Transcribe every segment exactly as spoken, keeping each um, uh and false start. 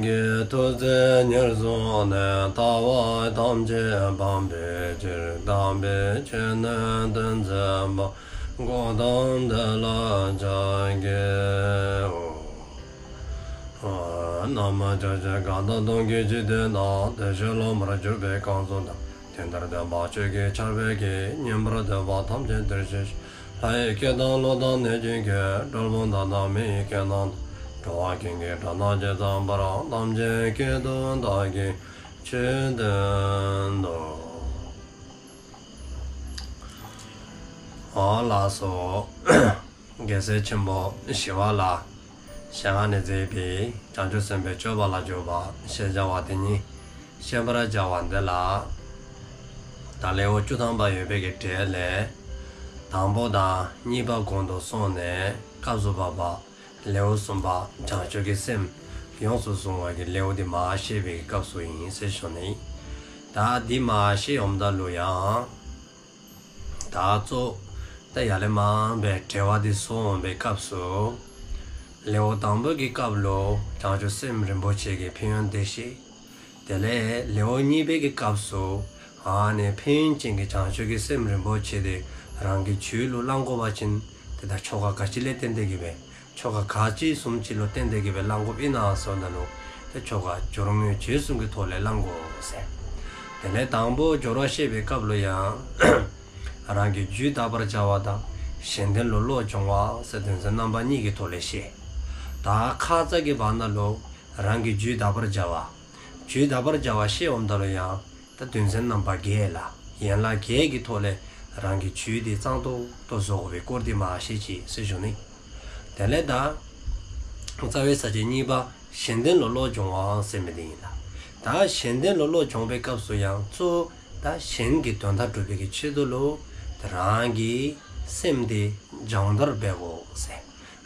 གི་ཐུགས་བརྩེ་ཉེར་བཟུང་ནས། ལྟ་བ་ཐམས་ཅད་སྤང་བའི་ཕྱིར། དམ་པའི་ཆོས་ནི་སྟོན་མཛད་པ། གཽ་ཏམ་དེ་ལ་ཕྱག་འཚལ་ལོ། ན་མོ། ཕྱོགས་བཅུའི་གང་དག་སྟོང་གི་འཇིག་རྟེན་ན། བདེ་གཤེགས་སློབ་མར་གྱུར་པའི་གང་ཟག་དང་། དེ་ལྟར་སྟོན་པ་ཆོས་ཀྱི་ཆར་འབེབས་ཀྱིས། ཉན་པར་འདོད་པ་ཐམས་ཅད་འདིར་གཤེགས་ཤིག། ལྷ་ཡི་སྐད་དང་ཀླུ་དང་གནོད་སྦྱིན་སྐད། གྲུལ་བུམ་དག་དང་མི་ཡི་སྐད་རྣམས་དང་། འགྲོ་བ་ཀུན་གྱི་སྒྲ་རྣམས་ཇི་ཙམ་པར། ཐམས་ཅད་སྐད་དུ་བདག་གིས་ཆོས་བསྟན་ཏོ། ཨོ་ལགས་སོ། རྒྱལ་སྲས་ཆེན་པོ་ཞི་བ་ལྷའི་ཞལ་སྔ་ནས་མཛད་པའི་བྱང་ཆུབ་སེམས་དཔའི་སྤྱོད་པ་ལ་འཇུག་པ་ཞེས་བྱ་བ་དེ་ཉིད་བཤད་པར་བྱ་བ་འདི་ལ། ད་ལེའུ་བཅུ་ཐམ་པ་ཡོད་པའི་གི་གྲས་ལས། དང་པོ་དང་གཉིས་པ་གོང་དུ་སོང་ནས་སྐབས་སུ་བབ་པ། ལེའུ་གསུམ་པ་བྱང་ཆུབ་ཀྱི་སེམས་ཡོངས་སུ་བཟུང་བའི་གི་ལེའུ་འདི་མར་བཤད་པའི་གི་སྐབས་སུ་ཨིན་ཟེར་ཞུ་ནི། ད་འདི་མར་བཤད་འོངམ་ད་ལུ་ཡང་། ད་གཙོ་ད་ཡར་ལས་མར་སྦེ་འགྲེལ་པ་འདི་སོང་བའི་སྐབས་སུ། ལེའུ་དང་པོའི་གི་སྐབས་ལུ་བྱང་ཆུབ་སེམས་རིན་པོ་ཆེ་གི་ཕན་ཡོན་དེ་བཤད། དེ་ལས་ལེའུ་གཉིས་པའི་གི་སྐབས་སུ་ཨ་ནི་ཕན་ཡོན་ཅན་གྱི་བྱང་ཆུབ་ཀྱི་སེམས་རིན་པོ་ཆེ་དེ་རང་གི་རྒྱུད་ལུ་བླང་དགོ་པ་ཅིན་དེ་ད་ཆོ་ག་ག་ཅི་ལས་བརྟེན་ཏེ་གི་སྦེ། ཆོ་ག་ག་ཅི་བཟུམ་ཅིག་ལུ་བརྟེན་ཏེ་གི་སྦེ་བླང་དགོཔ་ཨིན་ན་ཟེརཝ་ད་ལུ། ཏེ་ཆོ་ག་སྦྱོར་དངོས་རྗེས་གསུམ་གྱི་ཐོག་ལས་བླང་དགོ་ཟེར། དེ་ལས་དང་པོ་སྦྱོར་བ་བཤད་པའི་སྐབས་ལུ་ཡང་། རང་གི་རྒྱུད་དག་པར་བྱ་བ་དང་། གཞན་དོན་ལ་བློ་སྦྱོང་བ་ཟེར་དོན་ཚན་རྣམ་པ་གཉིས་ཀྱི་ཐོག་ལས་བཤད། ད་ཁ་ཙ་གི་བར་ན་ལུ་རང་གི་རྒྱུད་དག་པར་བྱ་བ། རྒྱུད་དག་པར་བྱ་བ་བཤད་འོངམ་ད་ལུ་ཡང་། ད་དོན་ཚན་རྣམ་པ་བརྒྱད་ལ་ཡན་ལག་བརྒྱད་ཀྱི་ཐོག་ལས་རང་གི་རྒྱུད་དེ་གཙང་ཏོག་ཏོ་བཟོ་དགོ་པའི་སྐོར་དེ་མར་བཤད་ཅི་ཟེར་ཞུ་ནི། དེ་ལས་ད་རྩ་བའི་ས་བཅད་གཉིས་པ་གཞན་དོན་ལ་བློ་སྦྱོང་བ་ཟེར་མི་དེ་ཨིན་ལགས། ད་གཞན་དོན་ལ་བློ་སྦྱོང་བའི་སྐབས་སུ་ཡང་གཙོ་བོ་ད་གཞན་གྱི་དོན་དག་སྒྲུབ་པའི་གི་ཆེད་དུ་ལུ་ད་རང་གི་སེམས་དེ་སྦྱོང་བརྡར་འབད་དགོ་ཟེར།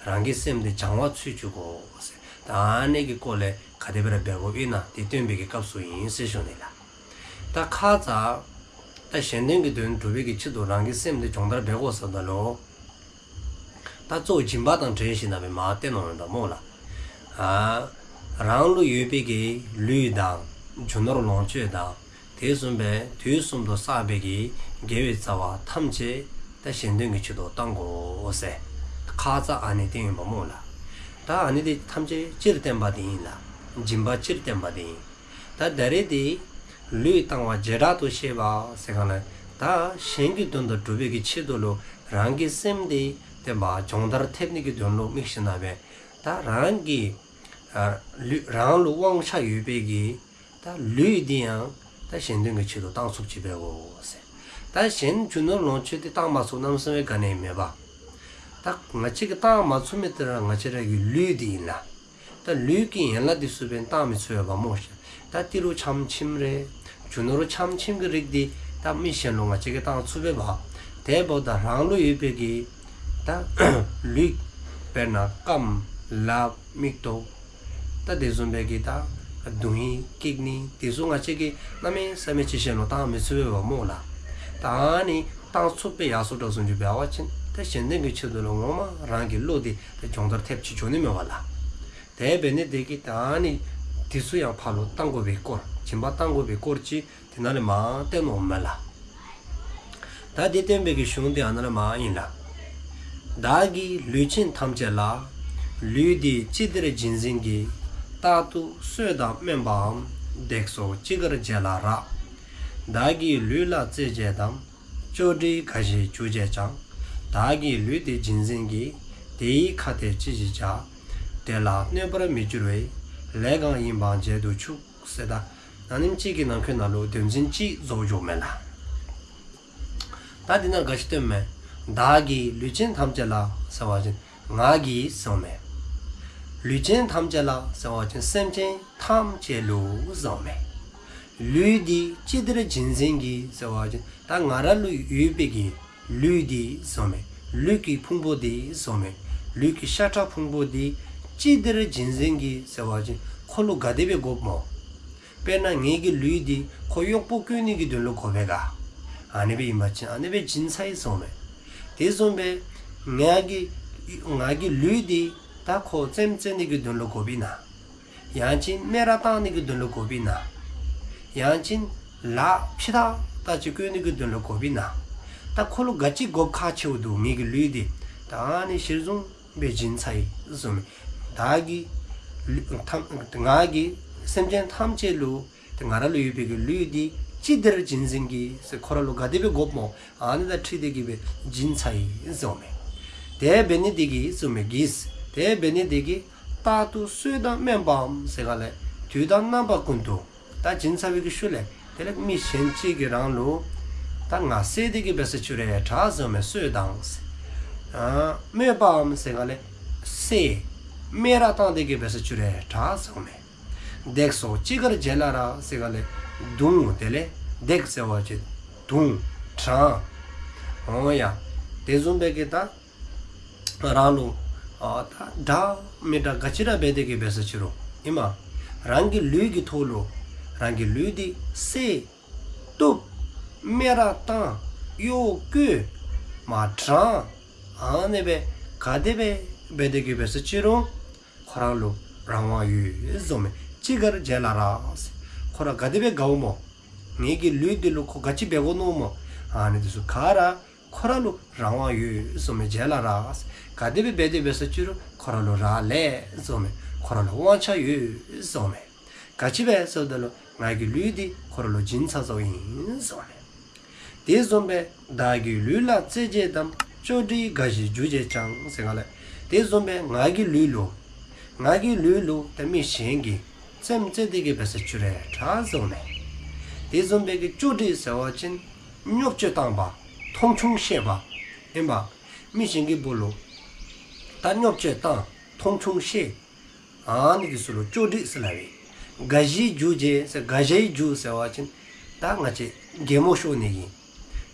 རང་གི་སེམས་དེ་སྦྱང་བ་ཚུད་བཅུག་དགོ་ཟེར། ད་ཨ་ནི་གི་སྐོར་ལས་ག་དེ་སྦེ་ར་འབད་དགོཔ་ཨིན་ན་དེ་སྟོན་པའི་གི་སྐབས་སུ་ཨིན་ཟེར་ཞུ་ནི་ལགས། ད་ཁ་ཙ་ད་གཞན་དོན་གྱི་དོན་སྒྲུབ་པའི་གི་ཆེད་དུ་རང་གི་སེམས་དེ་སྦྱོང་བརྡར་འབད་དགོ་ཟེརཝ་ད་ལུ། ད་གཙོ་བོ་སྦྱིན་པ་དང་འབྲེལ་ཞིནམ་ལས་མར་བསྟན་གནང་ཡོདཔ་མས་ལགས། ཨ་རང་ལུ་ཡོད་པའི་གི་ལུས་དང་རྒྱུ་ནོར་ལོངས་སྤྱོད་དང་། དེ་བཟུམ་སྦེ་དུས་གསུམ་དུ་བསགས་པའི་གི་དགེ་བའི་རྩ་བ་ཐམས་ཅད་ད་གཞན་དོན་གྱི་ཆེད་དུ་བཏང་དགོ་ཟེར། ཁ་ཙ་ཨ་ནི་བསྟན་ཡོདཔ་མས་ལགས། ད་ཨ་ནི་དེ་ཐམས་ཅད་སྤྱིར་བསྟན་པ་དེ་ཨིན་ལགས། སྦྱིན་པ་སྤྱིར་བསྟན་པ་དེ་ཨིན། ད་ད་རེས་དེ་ལུས་བཏང་བ་བྱེ་བྲག་ཏུ་བཤད་པ་ཟེར་ག་ལས། ད་གཞན་གྱི་དོན་དག་སྒྲུབ་པའི་གི་ཆེད་དུ་ལུ་རང་གི་སེམས་དེ་བསྟན་པ་སྦྱོང་བརྡར་ཐེབས་ནི་གི་དོན་ལུ་དམིགས་ཞིནམ་ལས་ད་རང་གི་ཨ་ལུས་རང་ལུ་དབང་ཆ་ཡོད་པའི་གི་ད་ལུས་དེ་ཡང་ད་གཞན་དོན་གྱི་ཆེད་དུ་བཏང་ཚུགསཔ་ཅིག་འབད་དགོ་ཟེར། ད་གཞན་རྒྱུ་ནོར་ལོངས་སྤྱོད་དེ་བཏང་མ་ཚུགས་གནམ་མེད་ས་མེད་ག་ནི་མེད་པ། ད་ང་བཅས་ཀྱིས་བཏང་མ་ཚུགས་མི་དེ་ར་ང་བཅས་ར་གི་ལུས་དེ་ཨིན་ལགས། ད་ལུས་ཀྱི་ཡན་ལག་དེ་ཚུ་འབདན་བཏང་མི་ཚུགས་པས་སྨོ་ཤིག། ད་ཏི་རུ་ཆམ་ཆིམ་རེ་རྒྱུ་ནོར་ཆམ་ཆིམ་གྱི་རིགས་དེ་ད་མི་གཞན་ལུ་ང་བཅས་ཀྱིས་བཏང་ཚུགས་པས་པ། དེ་འབདཝ་ད་རང་ལུ་ཡོད་པའི་གི་ད་ལུས་དཔེར་ན་རྐངམ་ལགཔ་མིག་ཏོ། ད་དེ་བཟུམ་སྦེ་གི་ད་དོན་ཧིང་ཀིཌ་ནི་དེ་ཚུ་ང་བཅས་ཀྱིས་གནམ་མེད་ས་མེད་ཅིག་གཞན་ལུ་བཏང་མི་ཚུགས་པས་པ་སྨོ་ལགས། ད་ཨ་ནི་བཏང་ཚུགས་པའི་ཡ་སོ་དྲག་སུ་འགྱོ་བ་ཅིན་ད་གཞན་དོན་གྱི་ཆེད་དུ་ལུ་ངོ་མ་རང་གི་བློ་དེ་ད་སྦྱོང་བརྡར་ཐེབས་ཅིག་འགྱོ་ནི་མས་པ་ལགས། དེ་འབད་ནི་དེ་གིས་ད་ཨ་ནི་དེ་ཚུ་ཡང་ཕར་ལུ་བཏང་དགོ་པའི་སྐོར་སྦྱིན་པ་བཏང་དགོ་པའི་སྐོར་ཅིག་དེ་ནང་ལས་མར་བསྟན་གནངམ་མས་ལགས། ད་དེ་སྟོན་པའི་གི་གཞུང་དེ་ཨ་ནཱ་ལས་མར་ཨིན་ལགས། བདག་གིས་ལུས་ཅན་ཐམས་ཅད་ལ། ལུས་འདི་ཅི་བདེར་བྱིན་ཟིན་གྱིས། རྟག་ཏུ་གསོད་དང་སྨོད་པའམ། བརྡེག་སོགས་ཅི་དགར་བྱས་ལ་རག། བདག་གི་ལུས་ལ་རྩེ་བྱེད་དམ། ཅོ་འདྲི་ག་ཞིག་འཇུ་བྱེད་ཀྱང་། བདག་གིས་ལུས་འདི་བྱིན་ཟིན་གྱིས། དེ་ཡི་ཁ་ཏས་ཅི་ཞིག་བྱ། དེ་ལ་གནོད་པར་མི་འགྱུར་བའི། ལས་གང་ཡིན་པའང་བྱེད་དུ་ཆུག། ཟེར་ད་ཨ་ནེམ་ཅིག་གི་ནང་འཁོད་ནང་ལུ་དོན་ཚན་གཅིག་རྫོགས་འགྱོཝ་མས་ལགས། ད་འདི་ནང་ག་ཅི་སྟོནམ་མས། བདག་གིས་ལུས་ཅན་ཐམས་ཅད་ལ་ཟེར་བ་ཅིན་ང་གིས་ཟེརཝ་མས། ལུས་ཅན་ཐམས་ཅད་ལ་ཟེར་བ་ཅིན་སེམས་ཅན་ཐམས་ཅད་ལུ་ཟེརཝ་མས། ལུས་འདི་ཅི་བདེར་བྱིན་ཟིན་གྱིས་ཟེར་བ་ཅིན་ད་ང་ར་ལུ་ཡོད་པའི་གི་ལུས་འདི་ཟེརཝ་མས། ལུས་ཀྱི་ཕུང་པོ་འདི་ཟེརཝ་མས། ལུས་ཀྱི་ཤ་ཁྲག་ཕུང་པོ་འདི་ཅི་བདེར་བྱིན་ཟིན་གྱིས་ཟེར་བ་ཅིན་ཁོ་ལུ་ག་དེ་སྦེ་དགོཔ་སྨོ། དཔེར་ན་ངེའི་གི་ལུས་འདི་ཁོ་གཡོགཔོ་བཀོལ་ནི་གི་དོན་ལུ་དགོ་པས་ག། ཨ་ནི་སྦེ་ཨིན་པ་ཅིན་ཨ་ནི་སྦེ་བྱིན་ཚར་ཡི་ཟེརཝ་མས། དེ་བཟུམ་སྦེ་ང་གི་ང་གི་ལུས་འདི་ད་ཁོ་རྩེདམོ་རྩེ་ནི་གི་དོན་ལུ་དགོཔ་ཨིན་ན། ཡང་ཅིན་སྨད་ར་བཏང་ནི་གི་དོན་ལུ་དགོཔ་ཨིན་ན། ཡང་ཅིན་ལཱ་ཕྱི་ཐག་ཐག་ཅིག་བཀོད་ནི་གི་དོན་ལུ་དགོཔ་ཨིན་ན། ད་ཁོ་ལུ་ག་ཅི་དགོཔ་ཁག་ཆེཝ་འདུག། ངེ་གི་ལུས་འདི་ད་ཨ་ནི་གཞིར་བཟུང་སྦེ་བྱིན་ཚར་ཡི་ཟེརཝ་མས། བདག་གིས་ལུ་ཐམས་ང་གིས་སེམས་ཅན་ཐམས་ཅད་ལུ་ཏེ་ང་ར་ལུ་ཡོད་པའི་གི་ལུས་འདི་ཅི་བདེར་བྱིན་ཟིན་གྱིས་ཟེར། ཁོ་ར་ལུ་ག་དེ་སྦེ་དགོཔ་སྨོ། ཨ་ནི་དང་འཁྲིལ་ཏེ་གི་སྦེ་བྱིན་ཚར་ཡི་ཟེརཝ་མས། དེ་འབད་ནི་དེ་གིས་ཟེརཝ་མས། གིས། དེ་འབད་ནི་དེ་གིས་རྟག་ཏུ་གསོད་དང་སྨད་པའམ་ཟེར་ག་ལས། དུས་དང་རྣམ་པ་ཀུན་ཏུ། ད་བྱིན་ཚར་བའི་གི་ཤུལ་ལས་དེ་ལས་མི་གཞན་ཅིག་གིས་རང་ལུ་ད་ང་བསད་དེ་གི་འབད་སོ་ཅི་རུང་དྲག་ཟེརཝ་མས། གསོད་དང་། ཨ་སྨད་པའམ་ཟེར་ག་ལས་བསད། སྨད་ར་བཏང་དེ་གི་འབད་སོ་ཅི་རུང་དྲག་ཟེརཝ་མས། བརྡེག་སོགས་ཅི་དགར་བྱས་ལ་ར་ཟེར་ག་ལས་བརྡུང་། དེ་ལས་བརྡེག་ཟེར་བ་ཅིན་བརྡུང་དྲང་། འོང་ཡ། དེ་བཟུམ་སྦེ་གི་ད་རང་ལུ་ཨ་ད་དྲག་མི་དྲག་ག་ཅི་ར་འབད་དེ་གི་འབད་སོ་ཅི་རུང་ཨིན་མས། རང་གི་ལུས་ཀྱི་ཐོག་ལུ་རང་གི་ལུས་འདི་བསད། གཏུབ། སྨད་ར་བཏང་། གཡོག་བཀོལ། མ་དྲང་། ཨ་ནི་སྦེ་ག་དེ་སྦེ་འབད་དེ་གི་འབད་སོ་ཅི་རུང་ཁོ་ར་ལུ་རང་དབང་ཡོད་ཟེརཝ་མས། ཅི་དགར་བྱས་ལ་ར་ཟེར། ཁོ་ར་ག་དེ་སྦེ་དགའཝ་སྨོ། ངེ་གི་ལུས་འདི་ལུ་ཁོ་ག་ཅི་འབད་དགོ་མནོཝ་སྨོ། ཨ་ནི་དེ་ཚུ་ག་ར་ཁོ་ར་ལུ་རང་དབང་ཡོད་ཟེརཝ་མས། བྱས་ལ་ར་ཟེར། ག་དེ་སྦེ་འབད་དེ་འབད་སོ་ཅི་རུང་ཁོ་ར་ལུ་རག་ལས་ཟེརཝ་མས། ཁོ་ར་ལུ་དབང་ཆ་ཡོད་ཟེརཝ་མས། ག་ཅི་སྦེ་ཟེརཝ་ད་ལུ་ང་གི་ལུས་འདི་ཁོ་ར་ལུ་བྱིན་ཚར་ཚརཝ་ཨིན་ཟེརཝ་མས། དེ་བཟུམ་སྦེ་བདག་གི་ལུས་ལ་རྩེ་བྱེད་དམ། ཅོ་འདྲི་དགའ་བཞིའི་རྒྱུ་བྱེད་ཀྱང་ཟེར་ག་ལས། དེ་བཟུམ་སྦེ་ང་གི་ལུས་ལུ་ང་གི་ལུས་ལུ་ད་མི་གཞན་གྱིས་རྩེདམོ་རྩེ་དེ་གི་འབད་སོ་ཅི་རུང་དྲག་ཟེརཝ་མས། དེ་བཟུམ་སྦེ་གི་ཅོ་འདྲི་ཟེར་བ་ཅིན་བརྙས་བཅོས་བཏང་བ། མཐོང་ཆུང་བཤད་པ་ཨིན་པས། མི་གཞན་གྱི་བུ་ལུ་ད་བརྙས་བཅོས་བཏང་། མཐོང་ཆུང་བཤད། ཨ་ནི་གི་ཚུ་ལུ་ཅོ་འདྲི་ཟེར་སླབ་ཨིན། དགའ་བཞིའི་རྒྱུ་བྱེད་ཟེར། དགའ་བཞིའི་རྒྱུ་ཟེར་བ་ཅིན་ད་ང་བཅས་གད་མོ་ཤོར་ནི་གི་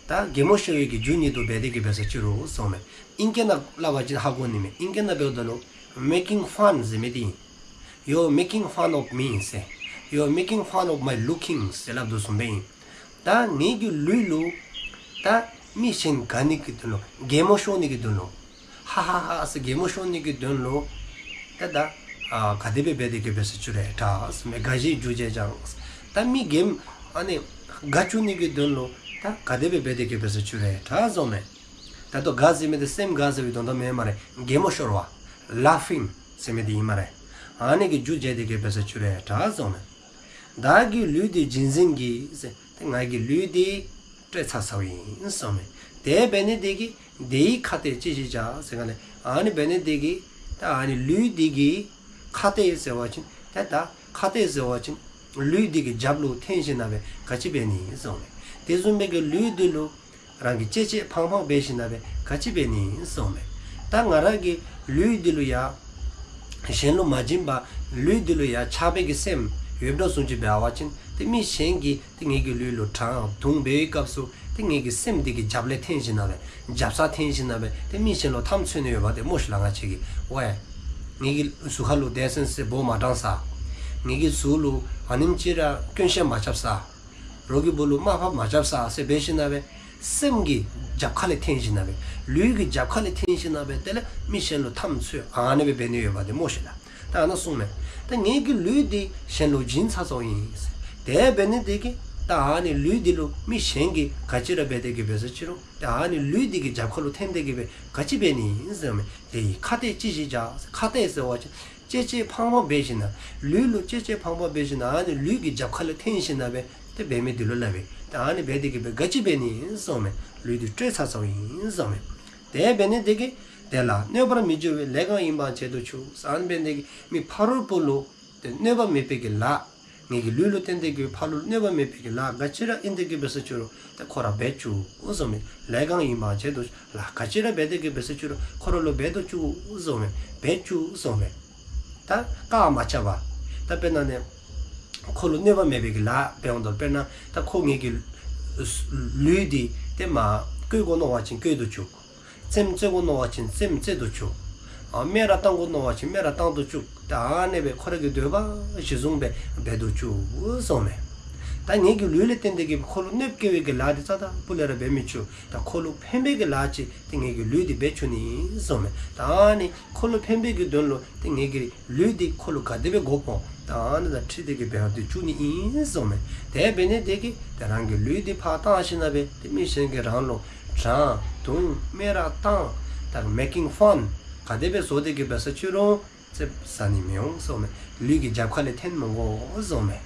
ད་གད་མོ་ཤོར་བའི་གི་རྒྱུ་ཉིད་དུ་འབད་དེ་གི་འབད་སོ་ཅི་རུང་ཟེརཝ་མས། ཨིང་སྐད་ནང་སླབ་པ་ཅིན་ཧ་གོ་ནི་མས། ཨིང་སྐད་ནང་འབདཝ་ད་ལུ་making fun ཟེར་མི་འདི་ཨིན། You're making fun of me ཟེར། You're making fun of my looking ཟེར་སླབ་དོ་བཟུམ་སྦེ་ཨིན། ད་ངེ་གི་ལུས་ལུ་ད་མི་གཞན་དགའ་ནི་གི་དོན་ལུ་གད་མོ་ཤོར་ནི་གི་དོན་ལུ་ཧ་ཧ་ཧ་ཟེར་གད་མོ་ཤོར་ནི་གི་དོན་ལུ་ད་ད་ཨ་ག་དེ་སྦེ་འབད་དེ་གི་འབད་སོ་ཅི་རུང་དྲག་ཟེརཝ་མས། དགའ་བཞིའི་རྒྱུ་བྱེད་ཀྱང་། ད་མི་གད་ཨ་ནི་དགའ་བཅུག་ནི་གི་དོན་ལུ་ད་ག་དེ་སྦེ་འབད་དེ་གི་འབད་སོ་ཅི་རུང་དྲག་ཟེརཝ་མས། ད་ལྟོ་དགའ་ཟེར་མི་འདི་སེམས་དགའ་ཟེར་བའི་དོན་དག་མེན་སྨ་རེ། གད་མོ་ཤོར་བ། ལཱ་ཕིང་ཟེར་མི་འདི་ཨིན་སྨ་རེ། ཨ་ནི་གི་རྒྱུ་བྱེད་དེ་གི་འབད་སོ་ཅི་རུང་དྲག་ཟེརཝ་མས། བདག་གི་ལུས་འདི་བྱིན་ཟིན་གྱིས་ཟེར། ཏེ་ང་གི་ལུས་འདི་སྤྲོད་ཚར་ཚརཝ་ཨིན་ཟེརཝ་མས། དེ་འབད་ནི་དེ་གིས་དེའི་ཁ་ཏས་ཅི་ཞིག་བྱ་ཟེར་ག་ལས། ཨ་ནི་འབད་ནི་དེ་གིས་ད་ཨ་ནི་ལུས་འདི་གི་ཁ་ཏས་ཟེར་བ་ཅིན་ད་ད་ཁ་ཏས་ཟེར་བ་ཅིན་ལུས་འདི་གི་རྒྱབ་ལུ་འཐེན་ཞིནམ་ལས་ག་ཅི་འབད་ནི་ཟེརཝ་མས། དེ་བཟུམ་སྦེ་གི་ལུས་འདི་ལུ་རང་གིས་གཅེས་གཅེས་ཕངས་ཕངས་འབད་ཞིནམ་ལས་ག་ཅི་འབད་ནི་ཟེརཝ་མས། ད་ང་ར་གི་ལུས་འདི་ལུ་ཡང་གཞན་ལུ་མ་བྱིན་པར་ལུས་འདི་ལུ་ཡང་ཆགས་པའི་གི་སེམས་ཡོདཔ་བཟུམ་ཅིག་འབད་བ་ཅིན་ཏེ་མི་གཞན་གྱིས་ཏེ་ངེ་གི་ལུས་ལུ་དྲང་བརྡུང་འབད་བའི་སྐབས་སུ་ཏེ་ངེ་གི་སེམས་འདི་གི་རྒྱབ་ལས་འཐེན་ཞིནམ་ལས་རྒྱབ་སར་འཐེན་ཞིནམ་ལས་ཏེ་མི་གཞན་ལུ་འཐམ་འཚོལ་ནི་ཡོདཔ་དེ་སྨོ་ཤིག་ལགས། ང་བཅས་ཀྱིས་ཝའེ་ངེ་གི་གཟུགས་ཁ་ལུ་དེ་སེམས་སེམས་བོ་མ་དྲང་ས། ངེ་གི་གཟུགས་ལུ་ཨ་ནེམ་ཅིག་ར་སྐྱོན་བཤད་མ་རྐྱབ་ས། རོགས་ཀྱི་བུ་ལུ་དམའ་ཕབ་མ་རྐྱབ་ས་ཟེར་འབད་ཞིནམ་ལས་སེམས་ཀྱི་རྒྱབ་ཁ་ལས་འཐེན་ཞིནམ་ལས་ལུས་ཀྱི་རྒྱབ་ཁ་ལས་འཐེན་ཞིནམ་ལས་དེ་ལས་མི་གཞན་ལུ་འཐམ་འཚོལ་ཨ་ནི་སྦེ་འབད་ནི་ཡོདཔ་དེ་སྨོ་ཤིག་ལགས། ད་ཨ་ནཱ་གསུངསམ་མས། ད་ངེ་གི་ལུས་འདི་གཞན་ལུ་བྱིན་ཚར་ཚརཝ་ཨིན། དེ་འབད་ནི་དེ་གིས་ད་ཨ་ནི་ལུས་འདི་ལུ་མི་གཞན་གྱིས་ག་ཅི་ར་འབད་དེ་གི་འབད་སོ་ཅི་རུང་ད་ཨ་ནི་ལུས་འདི་གི་རྒྱབ་ཁ་ལུ་འཐེན་དེ་གི་འབད་ག་ཅི་འབད་ནི་ཟེརཝ་མས། དེའི་ཁ་ཏས་ཅི་ཞིག་བྱ། ཁ་ཏས་ཟེར་བ་ཅིན་གཅེས་གཅེས་ཕངས་ཕངས་འབད་ཞིནམ་ལས་ལུས་ལུ་གཅེས་གཅེས་ཕངས་ཕངས་འབད་ཞིནམ་ལས་ཨ་ནི་ལུས་ཀྱི་རྒྱབ་ཁ་ལས་འཐེན་ཞིནམ་ལས་ཏེ་འབད་མི་འདི་ལུ་སླབ་པས། ད་ཨ་ནི་འབད་དེ་གི་འབད་ག་ཅི་འབད་ནི་ཟེརཝ་མས། ལུས་འདི་སྤྲོད་ཚར་ཚརཝ་ཨིན་ཟེརཝ་མས། དེ་འབད་ནི་དེ་གིས་དེ་ལ་གནོད་པར་མི་འགྱུར་བའི་ལས་གང་ཡིན་པའང་བྱེད་དུ་ཆུག། ཟེར་ཨ་ནི་འབད་ནི་དེ་གིས་མི་ཕ་རོལ་པོ་ལུ་ཏེ་གནོད་པ་མེད་པའི་གི་ལཱ་ངེ་གི་ལུས་ལུ་བརྟེན་ཏེ་གི་ཕར་ལུ་གནོད་པ་མེད་པའི་གི་ལཱ་ག་ཅི་ར་ཨིན་ཏེ་གི་འབད་སོ་ཅི་རུང་ཏེ་ཁོ་ར་འབད་བཅུག་ཟེརཝ་མས། ལས་གང་ཡིན་པའང་བྱེད་དུ་ལཱ་ག་ཅི་ར་འབད་དེ་གི་འབད་སོ་ཅི་རུང་ཁོ་ར་ལུ་འབད་དུ་བཅུག་ཟེརཝ་མས། འབད་བཅུག་ཟེརཝ་མས། ད་བཀག་མ་རྐྱབ་པར་ད་དཔེར་ན་ནི་ཁོ་ལུ་གནོད་པ་མེད་པའི་གི་ལཱ་འབད་འོང་དོ། དཔེར་ན་ད་ཁོ་ངེ་གི་ལུས་འདི་ཏེ་མ་བཀོལ་དགོ་མནོ་བ་ཅིན་བཀོལ་དུ་བཅུག། རྩེདམོ་རྩེ་དགོ་མནོ་བ་ཅིན་རྩེདམོ་རྩེ་དུ་བཅུག། ཨ་སྨད་ར་བཏང་དགོ་མནོ་བ་ཅིན་སྨད་ར་བཏང་དུ་བཅུག། ད་ཨ་ནི་སྦེ་ཁོ་ར་གི་འདོད་པ་གཞིར་བཟུང་སྦེ་འབད་དུ་བཅུག་ཟེརཝ་མས། ད་ངེ་གི་ལུས་ལས་བརྟེན་ཏེ་གི་ཁོ་ལུ་གནོདཔ་བཀལ་བའི་གི་ལཱ་འདི་རྩ་དང་པོ་ལས་ར་འབད་མི་ཆོག། ད་ཁོ་ལུ་ཕན་པའི་གི་ལཱ་ཅིག་ཏེ་ངེ་གི་ལུས་འདི་འབད་ཆོག་ནི་ཟེརཝ་མས། ད་ཨ་ནི་ཁོ་ལུ་ཕན་པའི་གི་དོན་ལུ་ཏེ་ངེ་གི་ལུས་འདི་ཁོ་ལུ་ག་དེ་སྦེ་དགོཔ་འོང་ད་ཨ་ནི་དང་འཁྲིལ་ཏེ་གི་འབད་བ་འདི་བཅུག་ནི་ཨིན་ཟེརཝ་མས། དེ་འབད་ནི་དེ་གིས་ཏེ་རང་གི་ལུས་འདི་ཕར་བཏང་ཞིནམ་ལས་ཏེ་མི་གཞན་གྱིས་རང་ལུ་དྲང་བརྡུང་སྨད་ར་བཏང་ད་making fun ག་དེ་སྦེ་བཟོ་སྟེ་གི་འབད་ས་ཅི་རུང་ཙིགཔ་ཟ་ནི་མི་འོང་ཟེརཝ་མས། ལུས་ཀྱི་རྒྱབ་ཁ་ལས་འཐེན་མི་དགོ་ཟེརཝ་མས།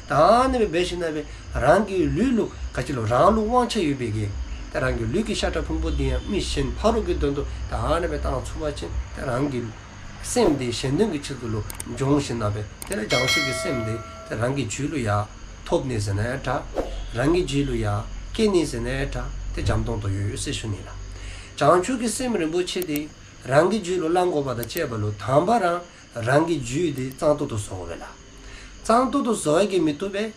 ད་ཨ་ནི་སྦེ་འབད་ཞིནམ་ལས་རང་གི་ལུས་ལུ་ག་ཅི་ལུ་རང་ལུ་དབང་ཆ་ཡོད་པའི་གི་ད་རང་གི་ལུས་ཀྱི་ཤ་ཁྲག་ཕུང་པོ་འདི་ཡང་མི་གཞན་ཕ་རོལ་གྱི་དོན་དུ་ད་ཨ་ནི་སྦེ་བཏང་ཚུགས་པ་ཅིན་ད་རང་གི་སེམས་འདི་གཞན་དོན་གྱི་ཆེད་དུ་ལུ་སྦྱོང་ཞིནམ་ལས་དེ་ལས་བྱང་ཆུབ་ཀྱི་སེམས་འདི་ཏེ་རང་གི་རྒྱུད་ལུ་ཡང་ཐོབ་ནི་ཟེར་ན་ཡང་འདྲ། རང་གི་རྒྱུད་ལུ་ཡང་སྐྱེ་ནི་ཟེར་ན་ཡང་འདྲ། ཏེ་འཇམ་ཏོང་ཏོ་ཡོད་ཡོད་ཟེར་ཞུ་ནི་ལགས། བྱང་ཆུབ་ཀྱི་སེམས་རིན་པོ་ཆེ་འདི་རང་གི་རྒྱུད་ལུ་བླང་དགོཔ་དང་བཅསཔ་ལུ་དང་པ་ར་རང་གི་རྒྱུད་འདི་གཙང་ཏོག་ཏོ་བཟོ་དགོ་པས་ལགས། གཙང་ཏོག་ཏོ་བཟོ་ཡང་གིས་མི་བཏུབ་པས།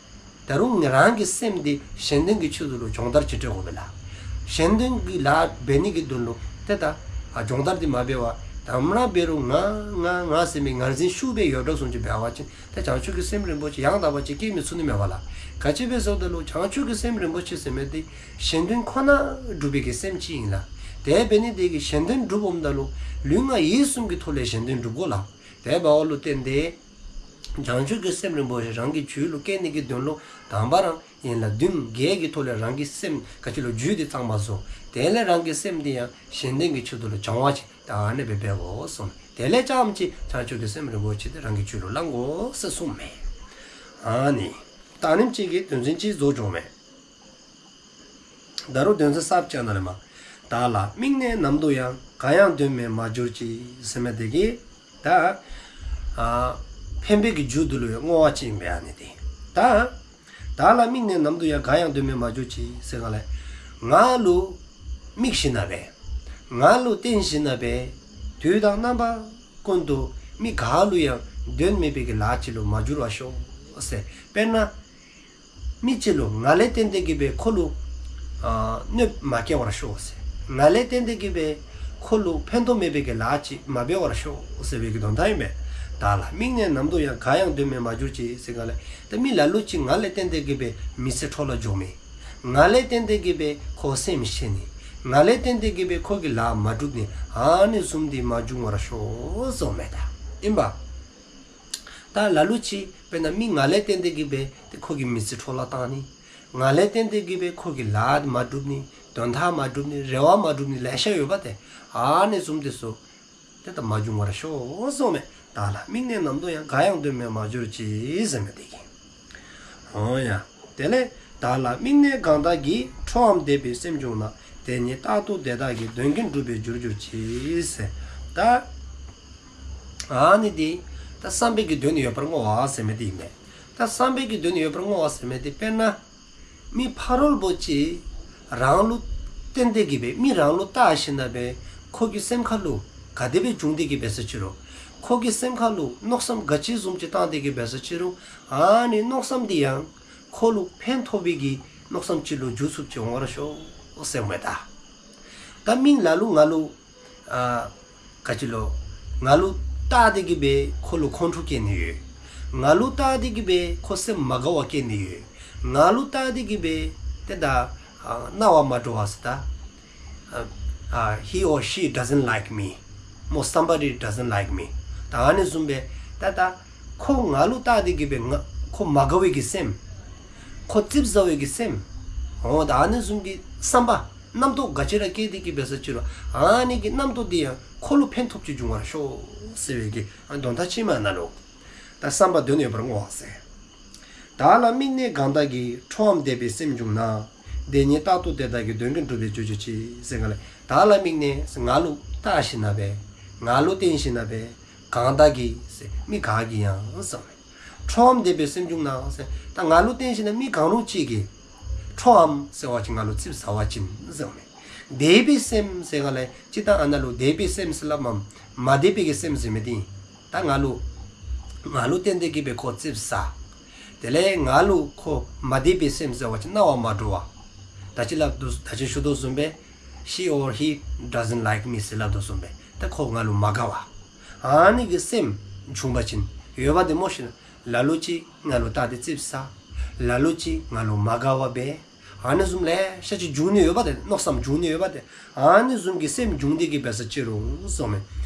ད་རུང་ང་རང་གི་སེམས་འདི་གཞན་དོན་གྱི་ཆེད་དུ་ལུ་སྦྱོང་བརྡར་ཅིག་སྤྲོད་དགོ་པས་ལགས། གཞན་དོན་གྱི་ལཱ་འབད་ནི་གི་དོན་ལུ་ཏེ་ད་ཨ་སྦྱོང་བརྡར་འདི་མ་འབད་བར་དང་པ་ར་འབད་རུང་ང་ང་ང་ཟེར་མི་ངར་འཛིན་ཤུགས་སྦེ་ཡོདཔ་བཟུམ་ཅིག་འབད་བ་ཅིན་ཏེ་བྱང་ཆུབ་ཀྱི་སེམས་རིན་པོ་ཆེ་ཡང་དག་པ་ཅིག་སྐྱེ་མི་ཚུགས་ནི་མས་པ་ལགས། ག་ཅི་སྦེ་ཟེར་བ་ཅིན་བྱང་ཆུབ་ཀྱི་སེམས་རིན་པོ་ཆེ་ཟེར་མི་འདི་གཞན་དོན་ཁོ་ན་སྒྲུབ་པའི་གི་སེམས་ཅིག་ཨིན་ལགས། དེ་འབད་ནི་དེ་གིས་གཞན་དོན་སྒྲུབ་འོངམ་ད་ལུ་ལུས་ངག་ཡིད་གསུམ་གྱི་ཐོག་ལས་གཞན་དོན་སྒྲུབ་དགོ་ལགས། དེ་འབདཝ་ལུ་བརྟེན་ཏེ་བྱང་ཆུབ་ཀྱི་སེམས་རིན་པོ་ཆེ་རང་གི་རྒྱུད་ལུ་སྐྱེ་ནི་གི་དོན་ལུ་དང་པ་ར་ཡན་ལག་བདུན་བརྒྱད་ཀྱི་ཐོག་ལས་རང་གི་སེམས་ག་ཅི་ལུ་རྒྱུད་འདི་གཙང་མ་བཟོ། དེ་ལས་རང་གི་སེམས་འདི་ཡང་གཞན་དོན་གྱི་ཆེད་དུ་ལུ་སྦྱང་བ་ཅིན་ད་ཨ་ནི་སྦེ་འབད་དགོ་གསུངས། དེ་ལས་རྐྱངམ་ཅིག་བྱང་ཆུབ་ཀྱི་སེམས་རིན་པོ་ཆེ་འདི་རང་གི་རྒྱུད་ལུ་བླང་དགོ་ཟེར་གསུངསམ་མས། ཨ་ནི་ད་ཨ་ནེམ་ཅིག་གིས་དོན་ཚན་གཅིག་རྫོགས་འགྱོཝ་མས། ད་རུང་དོན་ཚན་གསརཔ་ཅིག་ནཱ་ལས་མར། བདག་ལ་དམིགས་ནས་ནམ་དུ་ཡང་། གང་ཡང་དོན་མེད་མ་གྱུར་ཅིག་ཟེར་མི་དེ་གིས་ད་ཨ་ཕན་པའི་གི་རྒྱུ་འདི་ལུ་ཡང་བསྔོ་བ་ཅིག་ཨིན་པས། ཨ་ནི་དེ་ད་བདག་ལ་དམིགས་ནས་ནམ་དུ་ཡང་། གང་ཡང་དོན་མེད་མ་གྱུར་ཅིག་ཟེར་ག་ལས་ང་ལུ་དམིགས་ཞིནམ་ལས་ང་ལུ་བརྟེན་ཞིནམ་ལས་དུས་དང་རྣམ་པ་ཀུན་ཏུ་མི་ག་ལུ་ཡང་དོན་མེད་པའི་གི་ལཱ་ཅིག་ལུ་མ་གྱུར་བར་ཤོག་ཟེར། དཔེར་ན་མི་ཅིག་ལུ་ང་ལས་བརྟེན་ཏེ་གི་སྦེ་ཁོ་ལུ་ཨ་གནོདཔ་མ་བཀལ་བར་ཤོག་ཟེར། ང་ལས་བརྟེན་ཏེ་གི་སྦེ་ཁོ་ལུ་ཕན་ཐོགས་མེད་པའི་གི་ལཱ་ཅིག་མ་འབད་བར་ཤོག་ཟེར་བའི་གི་དོན་དག་ཨིན་པས། བདག་ལ་དམིགས་ནས་ནམ་དུ་ཡང་། གང་ཡང་དོན་མེད་མ་གྱུར་ཅིག་ཟེར་ག་ལས་ད་མི་ལ་ལུ་ཅིག་ང་ལས་བརྟེན་ཏེ་གི་སྦེ་མི་ཚེ་འཕྲོ་བརླག་འགྱོ་མི། ང་ལས་བརྟེན་ཏེ་གི་སྦེ་ཁོ་སེམས་ཤེས་ནི། ང་ལས་བརྟེན་ཏེ་གི་སྦེ་ཁོ་གི་ལཱ་མ་འགྲུབ་ནི། ཨ་ནི་བཟུམ་འདི་མ་འབྱུང་བར་ཤོག་ཟེརཝ་མས་ད། ཨིན་པ། ད་ལ་ལུ་ཅིག་དཔེར་ན་མི་ང་ལས་བརྟེན་ཏེ་གི་སྦེ་ཏེ་ཁོ་གི་མི་ཚེ་འཕྲོ་བརླག་བཏང་ནི། ང་ལས་བརྟེན་ཏེ་གི་སྦེ་ཁོ་གི་ལཱ་མ་འགྲུབ་ནི། དོན་དག་མ་འགྲུབ་ནི། རེ་བ་མ་འགྲུབ་ནི་ལེ་ཤ་ཡོདཔ་ཏེ། ཨ་ནི་བཟུམ་འདི་ཚུ་ཏེ་ད་མ་འབྱུང་བར་ཤོག་ཟེརཝ་མས། བདག་ལ་དམིགས་ནས་ནམ་དུ་ཡང་། གང་ཡང་དོན་མེད་མ་གྱུར་ཅིག་ཟེར་མི་དེ་གིས། འོ་ཡ། དེ་ལས་བདག་ལ་དམིགས་ནས་གང་དག་གིས། ཁྲོའམ་དད་པའི་སེམས་བྱུང་ན། དེ་ཉིད་རྟག་ཏུ་དེ་དག་གི། དོན་ཀུན་འགྲུབ་པའི་རྒྱུར་གྱུར་ཅིག་ཟེར། ད་ཨ་ནི་དེ་ད་བསམ་པའི་གི་དོན་ཡོད་པར་བསྔོ་བ་ཟེར་མི་དེ་ཨིན་པས། ད་བསམ་པའི་གི་དོན་ཡོད་པར་བསྔོ་བ་ཟེར་མི་དེ་དཔེར་ན་མི་ཕ་རོལ་པོ་ཅིག་རང་ལུ་བརྟེན་ཏེ་གི་སྦེ་མི་རང་ལུ་བལྟ་ཞིནམ་ལས་ཁོ་གི་སེམས་ཁ་ལུ་ག་དེ་སྦེ་བྱུང་སྟེ་གི་འབད་ས་ཅི་རུང་། ཁོ་གི་སེམས་ཁ་ལུ་མནོ་བསམ་ག་ཅི་བཟུམ་ཅིག་བཏང་སྟེ་གི་འབད་ས་ཅི་རུང་། ཨ་ནི་མནོ་བསམ་དེ་ཡང་ཁོ་ལུ་ཕན་ཐོགས་པའི་གི་མནོ་བསམ་ཅིག་ལུ་འགྱུར་ཚུགསཔ་ཅིག་འོང་བར་ཤོག་ཟེརཝ་མས་ད། ད་མི་ལ་ལུ་ང་ལུ་ཨ་ག་ཅི་ལོ། ང་ལུ་བལྟ་སྟེ་གི་སྦེ་ཁོ་ལུ་ཁོང་ཁྲོ་སྐྱེ་ནི་ཡོད། ང་ལུ་བལྟ་སྟེ་གི་སྦེ་ཁོ་སེམས་མ་དགའ་བ་སྐྱེ་ནི་ཡོད། ང་ལུ་བལྟ་སྟེ་གི་སྦེ་ཏེ་ད་ཨ་སྣང་བ་མ་འགྲོ་བ་ཟེར་ད། ཨ་ཨ་he or she doesn't like me. མོ་somebody doesn't like me. ད་ཨ་ནི་བཟུམ་སྦེ་ད་ད་ཁོ་ང་ལུ་བལྟ་སྟེ་གི་སྦེ་ང་ཁོ་མ་དགའ་བའི་གི་སེམས། ཁོ་ཙིགཔ་ཟ་བའི་གི་སེམས། འོ་ད་ཨ་ནི་བཟུམ་གྱི་བསམ་པ་རྣམ་རྟོག་ག་ཅི་ར་སྐྱེས་ཏེ་གི་འབད་ས་ཅི་རུང་། ཨ་ནི་གི་རྣམ་རྟོག་དེ་ཡང་ཁོ་ལུ་ཕན་ཐོགས་ཅིག་འབྱུང་བར་ཤོག་ཟེར་བའི་གི་ཨ་དོན་དག་ཅིག་མས་ནཱ་ལུ། ད་བསམ་པ་དོན་ཡོད་པར་བསྔོ་བ་ཟེར། བདག་ལ་དམིགས་ནས་གང་དག་གིས། ཁྲོའམ་དད་པའི་སེམས་བྱུང་ན། དེ་ཉིད་རྟག་ཏུ་དེ་དག་གི། དོན་ཀུན་འགྲུབ་པའི་རྒྱུར་གྱུར་ཅིག་ཟེར་ག་ལས། བདག་ལ་དམིགས་ནས་ང་ལུ་བལྟ་ཞིནམ་ལས་ང་ལུ་བརྟེན་ཞིནམ་ལས་གང་དག་གིས་ཟེར་མི་ག་གིས་ཡང་ཟེརཝ་མས། ཁྲོའམ་དད་པའི་སེམས་བྱུང་ན་ཟེར། ད་ང་ལུ་བརྟེན་ཞིནམ་ལས་མི་གང་རུང་ཅིག་གིས། ཁྲོའམ་ཟེར་བ་ཅིན་ང་ལུ་ཙིགཔ་ཟ་བ་ཅིན་ཟེརཝ་མས། དད་པའི་སེམས་ཟེར་ག་ལས་ཅིག་ད་ཨ་ནཱ་ལུ་དད་པའི་སེམས་ཟེར་སླབ་མས། མ་དད་པའི་གི་སེམས་ཟེར་མི་དེ་ཨིན། ད་ང་ལུ་ང་ལུ་བརྟེན་ཏེ་གི་སྦེ་ཁོ་ཙིགཔ་ཟ། དེ་ལས་ང་ལུ་ཁོ་མ་དད་པའི་སེམས་ཟེར་བ་ཅིན་སྣང་བ་མ་འགྲོ་བ། ད་ཅི་སླབ་དོ་ད་ཅི་ཞུ་དོ་བཟུམ་སྦེ་she or he doesn't like me ཟེར་སླབ་དོ་བཟུམ་སྦེ་ད་ཁོ་ང་ལུ་མ་དགའ་བ། ཨ་ནི་གི་སེམས་བྱུང་བ་ཅིན་ཡོདཔ་དེ་མོ་ཤིག་ལ་ལུ་ཅིག་ང་ལུ་བལྟ་སྟེ་ཙིགཔ་ཟ། ལ་ལུ་ཅིག་ང་ལུ་མ་དགའ་བ་འབད། ཨ་ནི་བཟུམ་ལེ་ཤ་ཅིག་འབྱུང་ནི་ཡོདཔ་ད་མནོ་བསམ་འབྱུང་ནི་ཡོདཔ་ད། ཨ་ནི་བཟུམ་གྱི་སེམས་བྱུང་སྟེ་གི་འབད་ས་ཅི་རུང་གསུངམ་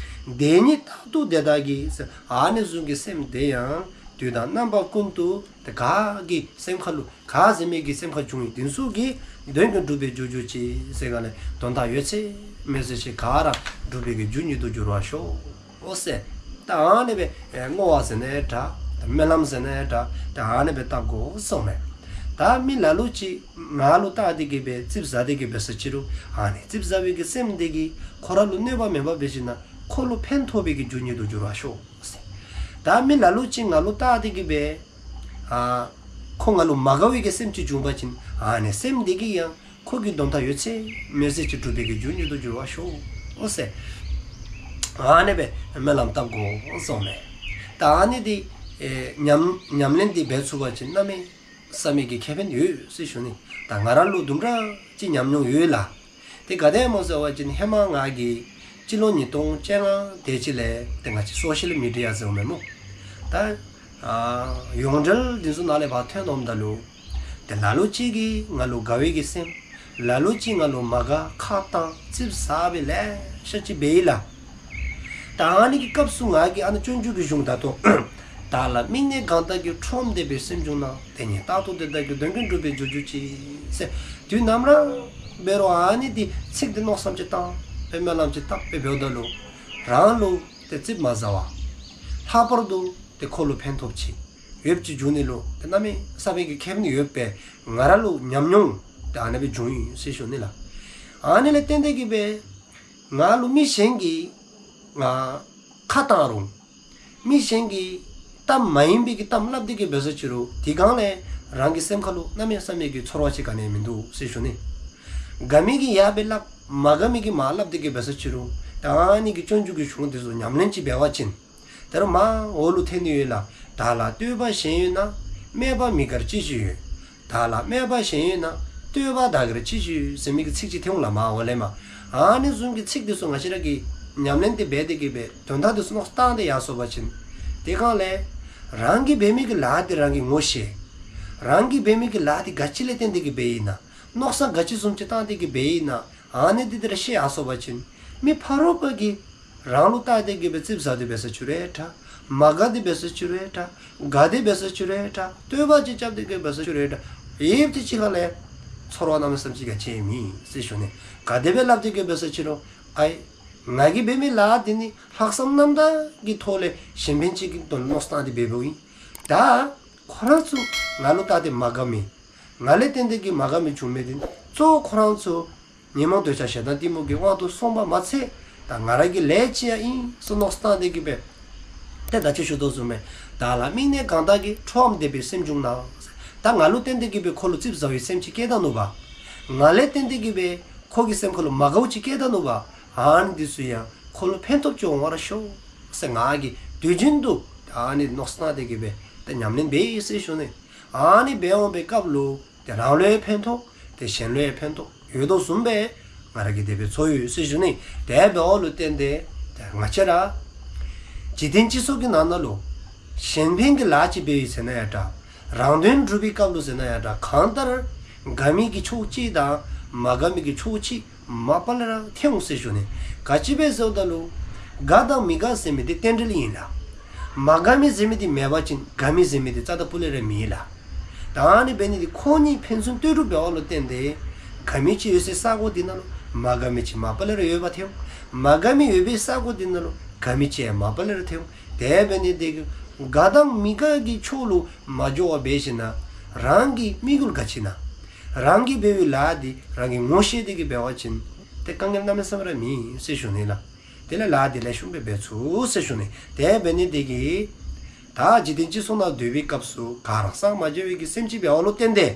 མས། དེ་ཉིད་རྟག་ཏུ་དེ་དག་གིས། ཨ་ནི་བཟུམ་གྱི་སེམས་དེ་ཡང་དུས་དང་རྣམ་པ་ཀུན་ཏུ་དེ་ག་གི་སེམས་ཁ་ལུ་ག་ཟེར་མི་གི་སེམས་ཁ་བྱུང་ཡི་དེ་ཚུ་གིས་དོན་ཀུན་འགྲུབ་པའི་རྒྱུར་གྱུར་ཅིག་ཟེར་ག་ལས་དོན་དག་ཡོད་ཚད་མེད་ཚད་ཅིག་ག་ར་འགྲུབ་པའི་གི་རྒྱུ་ཉིད་དུ་འགྱུར་བར་ཤོག་ཟེར། ད་ཨ་ནི་སྦེ་བསྔོ་བ་ཟེར་ནའི་འདྲ། ད་སྨོན་ལམ་ཟེར་ནའི་འདྲ། ད་ཨ་ནི་སྦེ་བཏབ་དགོ་གསུངམ་མས། ད་མི་ལ་ལུ་ཅིག་ང་ལུ་བལྟ་སྟེ་གི་སྦེ་ཙིགཔ་ཟ་སྟེ་གི་འབད་ས་ཅི་རུང་ཨ་ནི་ཙིགཔ་ཟ་བའི་གི་སེམས་དེ་གིས་ཁོ་ར་ལུ་གནོད་པ་མེད་པ་འབད་ཞིནམ་ན་ཁོ་ལུ་ཕན་ཐོགས་པའི་གི་རྒྱུ་ཉིད་དུ་འགྱུར་བར་ཤོག་ཟེར། ད་མི་ལ་ལུ་ཅིག་ང་ལུ་བལྟ་སྟེ་གི་སྦེ་ཨ་ཁོ་ང་ལུ་མ་དགའ་བའི་གི་སེམས་ཅིག་བྱུང་པ་ཅིན་ཨ་ནི་སེམས་དེ་གིས་ཡང་ཁོ་གི་དོན་དག་ཡོད་ཚད་མེད་ཚད་ཅིག་འགྲུབ་པའི་གི་རྒྱུ་ཉིད་དུ་འགྱུར་བར་ཤོག་ཟེར། ཨ་ནི་སྦེ་སྨོན་ལམ་བཏབ་དགོ་གསུངམ་མས། ད་ཨ་ནི་དེ་ཨེ་ཉམས་ཉམས་ལེན་དེ་འབད་ཚུགས་པ་ཅིན་གནམ་མེད་ས་མེད་ཀྱི་ཁེ་ཕན་ཡོད་ཟེར་ཞུ་ནི། ད་ང་ར་ལུ་དུམ་གྲ་ཅིག་ཉམས་མྱོང་ཡོད་ལགས། དེ་ག་དེ་སྨོ་ཟེར་བ་ཅིན་ཧེ་མ་ང་གིས་སྤྱི་ལོ་ཉིས་སྟོང་བཅོ་ལྔ་དེ་ཅིག་ལས་དེ་ང་བཅས་སོ་ཤལ་མི་ཌི་ཡ་ཟེརཝ་མས་སྨོ། ད་ཨ་ཡོངས་འབྲེལ་དེ་ཚུ་ནང་ལས་ཕར་ཐོན་འོངམ་ད་ལུ་དེ་ལ་ལུ་ཅིག་གིས་ང་ལུ་དགའ་བའི་གི་སེམས། ལ་ལུ་ཅིག་ང་ལུ་མ་དགའ་ཁ་བཏང་ཙིགཔ་ཟ་བའི་ལེ་ཤ་ཅིག་འབད་ཡི་ལགས། ད་ཨ་ནི་གི་སྐབས་སུ་ང་གིས་ཨ་ནི་སྤྱོད་འཇུག་གི་གཞུང་ད་ལྟོ། བདག་ལ་དམིགས་ནས་གང་དག་གིས། ཁྲོའམ་དད་པའི་སེམས་བྱུང་ན། དེ་ཉིད་རྟག་ཏུ་དེ་དག་གི། དོན་ཀུན་འགྲུབ་པའི་རྒྱུར་གྱུར་ཅིག་ཟེར། དུས་ནམ་ར་འབད་རུང་ཨ་ནི་དེ་ཚིག་དེ་མནོ་བསམ་ཅིག་བཏང་སྦེ་སྨོན་ལམ་ཅིག་བཏབ་སྦེ་འབདཝ་ད་ལུ་རང་ལུ་དེ་ཙིགཔ་མ་ཟ་བར་ལྷག་པར་དུ་དེ་ཁོ་ལུ་ཕན་ཐོགས་ཅིག་ཡོདཔ་ཅིག་འབྱུང་ནི་ལུ་དེ་གནམ་མེད་ས་མེད་ཀྱི་ཁེ་ཕན་ཡོདཔ་སྦེ་ང་ར་ལུ་ཉམས་མྱོང་དེ་ཨ་ནི་སྦེ་བྱུང་ཡི་ཟེར་ཞུ་ནི་ལགས། ཨ་ནི་ལས་བརྟེན་ཏེ་གི་སྦེ་ང་ལུ་མི་གཞན་གྱིས་ང་ཁ་བཏང་རུང་མི་གཞན་གྱིས་གཏམ་མ་ཡིན་པའི་གི་གཏམ་སླབ་སྟེ་གི་འབད་ས་ཅི་རུང་དེ་སྒང་ལས་རང་གི་སེམས་ཁ་ལུ་གནམ་མེད་ས་མེད་ཀྱི་ཚོར་བ་ཅིག་ག་ནི་ཡང་མིན་འདུག་ཟེར་ཞུ་ནི། དགའ་མི་གིས་ཡང་སྦེ་སླབ། མ་དགའ་མི་གིས་མར་སླབ་སྟེ་གི་འབད་ས་ཅི་རུང་ད་ཨ་ནི་གི་སྤྱོད་འཇུག་གི་གཞུང་དེ་ཚུ་ཉམས་ལེན་ཅིག་འབད་བ་ཅིན་དེ་རུང་མར་འོག་ལུ་ཐོན་ནི་ཡོད་ལགས། བདག་ལ་བསྟོད་པ་གཞན་ཡོད་ན། སྨད་པ་མི་དགར་ཅི་ཞིག་ཡོད། བདག་ལ་སྨད་པ་གཞན་ཡོད་ན། བསྟོད་པ་བདག་གིར་ཅི་ཞིག་ཡོད་ཟེར་མི་གི་ཚིག་ཅིག་ཐོན་འོང་ལགས་མར་འོག་ལས་མར། ཨ་ནི་བཟུམ་གྱི་ཚིག་དེ་ཚུ་ང་བཅས་ར་གིས་ཉམས་ལེན་དེ་འབད་དེ་གི་སྦེ་དོན་དག་དེ་ཚུ་མནོ་བསམ་བཏང་སྟེ་ཡར་སོང་པ་ཅིན་དེ་སྒང་ལས་རང་གིས་འབད་མི་གི་ལཱ་དེ་རང་གིས་ངོ་ཤེས། རང་གིས་འབད་མི་གི་ལཱ་དེ་ག་ཅི་ལས་བརྟེན་ཏེ་གི་འབད་ཡི་ན། མནོ་བསམ་ག་ཅི་བཟུམ་ཅིག་བཏང་སྟེ་གི་འབད་ཡི་ན། ཨ་ནི་དེ་དེ་ར་ཤེས་ཡར་སོང་པ་ཅིན་མི་ཕ་རོལ་པོ་གིས་རང་ལུ་བལྟ་སྟེ་གི་སྦེ་ཙིགཔ་ཟ་སྟེ་འབད་ས་ཅི་རུང་འདྲ། མ་དགའ་སྟེ་འབད་ས་ཅི་རུང་འདྲ། དགའ་སྟེ་འབད་ས་ཅི་རུང་འདྲ། བསྟོད་པ་ཅིག་རྐྱབ་སྟེ་གི་འབད་ས་ཅི་རུང་འདྲ། ཡིད་དེ་ཅིག་ཁ་ལས་ཚོར་བ་གནམ་མེད་ས་མེད་ཅིག་ག་ཅི་ཡང་མེད་ཟེར་ཞུ་ནི། ག་དེ་སྦེ་སླབ་སྟེ་གི་འབད་ས་ཅི་རུང་ཨའི་ང་གིས་འབད་མི་ལཱ་དེ་ནི་ལྷག་བསམ་རྣམ་དག་གི་ཐོག་ལས་གཞན་ཕན་ཅིག་གི་དོན་ལུ་མནོ་བསམ་བཏང་སྟེ་འབདཝ་ཨིན། ད་ཁོ་ར་ཚུ་ང་ལུ་བལྟ་སྟེ་མ་དགའ་མི་ང་ལས་བརྟེན་ཏེ་གི་མ་དགའ་མི་བྱུང་མི་དེ་གཙོ་བོ་ཁོ་ར་ཚུ་ཉོན་མོངས་འདོད་ཆགས་ཞེ་སྡང་གཏི་མུག་གི་དབང་དུ་སོང་པ་མ་ཚད་ད་ང་ར་གི་ལས་ཅིག་ཡང་ཨིན་ཟེར་མནོ་བསམ་བཏང་སྟེ་གི་སྦེ་ཏེ་ད་ཅི་ཞུ་དོ་བཟུམ་སྦེ་བདག་ལ་དམིགས་ནས་གང་དག་གིས། ཁྲོའམ་དད་པའི་སེམས་བྱུང་ན། ད་ང་ལུ་བརྟེན་ཏེ་གི་སྦེ་ཁོ་ལུ་ཙིགཔ་ཟ་བའི་སེམས་ཅིག་སྐྱེས་ད་ནུག་པ། ང་ལས་བརྟེན་ཏེ་གི་སྦེ་ཁོ་གི་སེམས་ཁ་ལུ་མ་དགའཝ་ཅིག་སྐྱེས་ད་ནུག་པ། ཨ་ནི་དེ་ཚུ་ཡང་ཁོ་ལུ་ཕན་ཐོགས་ཅིག་འོང་བར་ཤོག་ཟེར་ང་གིས་དུས་རྒྱུན་དུ་ཨ་ནི་མནོ་བསམ་བཏང་སྟེ་གི་སྦེ་ད་ཉམས་ལེན་འབད་ཡི་ཟེར་ཞུ་ནི། ཨ་ནི་འབད་འོང་པའི་སྐབས་ལུ་ཏེ་རང་ལུ་ཡང་ཕན་ཐོགས་ཏེ་གཞན་ལུ་ཡང་ཕན་ཐོགས་ཡོད་དོ་བཟུམ་སྦེ་ང་ར་གིས་དེ་སྦེ་ཚོར་ཡོད་ཟེར་ཞུ་ནི། དེ་འབདཝ་ལུ་བརྟེན་ཏེ་ཏེ་ང་བཅས་ར་འཇིག་རྟེན་སྤྱི་ཚོགས་ཀྱི་ནང་ན་ལུ་གཞན་ཕན་གྱི་ལཱ་ཅིག་འབད་ཡི་ཟེར་ན་ཡང་འདྲ། རང་དོན་སྒྲུབ་པའི་སྐབས་ལུ་ཟེར་ན་ཡང་འདྲ། གང་ལྟར་དགའ་མི་གི་ཕྱོགས་ཅིག་དང་མ་དགའ་མི་གི་ཕྱོགས་ཅིག་མ་པ་ལས་ར་ཐོན་འོང་ཟེར་ཞུ་ནི། ག་ཅི་སྦེ་ཟེརཝ་ད་ལུ་དགའ་དང་མི་དགའ་ཟེར་མི་དེ་རྟེན་འབྲེལ་ཨིན་ལགས། མ་དགའ་མི་ཟེར་མི་དེ་མེད་པ་ཅིན་དགའ་མི་ཟེར་མི་དེ་རྩ་དང་སྤུ་ལས་ར་མེད་ལགས། ད་ཨ་ནི་འབད་ནི་དེ་ཁོང་གཉིས་ཕན་ཚུན་ལྟོས་གྲུབ་འབདཝ་ལུ་བརྟེན་ཏེ་དགའ་མི་ཅིག་ཡོད་སའི་ས་གོ་དེ་ནང་ལུ་མ་དགའ་མི་ཅིག་མ་པ་ལས་ར་ཡོདཔ་ཐོན་འོང་། མ་དགའ་མི་ཡོད་པའི་ས་གོ་དེ་ནང་ལུ་དགའ་མི་ཅིག་ཡང་མ་པ་ལས་ར་ཐོན་འོང་། དེ་འབད་ནི་དེ་གིས་དགའ་དང་མི་དགའ་གི་ཕྱོགས་ལུ་མ་འགྱོ་བར་འབད་ཞིནམ་ན་རང་གི་དམིགས་ཡུལ་ག་ཅི་ཨིན་ན་རང་གིས་འབད་བའི་ལཱ་དེ་རང་གིས་ངོ་ཤེས་ཏེ་གི་འབད་བ་ཅིན་ཏེ་དཀའ་ངལ་གནམ་མེད་ས་མེད་ར་མེད་ཟེར་ཞུ་ནི་ལགས། དེ་ལས་ལཱ་དེ་ལེགས་ཤོམ་སྦེ་འབད་ཚུགས་ཟེར་ཞུ་ནི། དེ་འབད་ནི་དེ་གིས་ད་འཇིག་རྟེན་སྤྱི་ཚོགས་ནང་སྡོད་པའི་སྐབས་སུ་ག་ར་སངས་མ་རྒྱས་པའི་གི་སེམས་ཅིག་འབདཝ་ལུ་བརྟེན་ཏེ་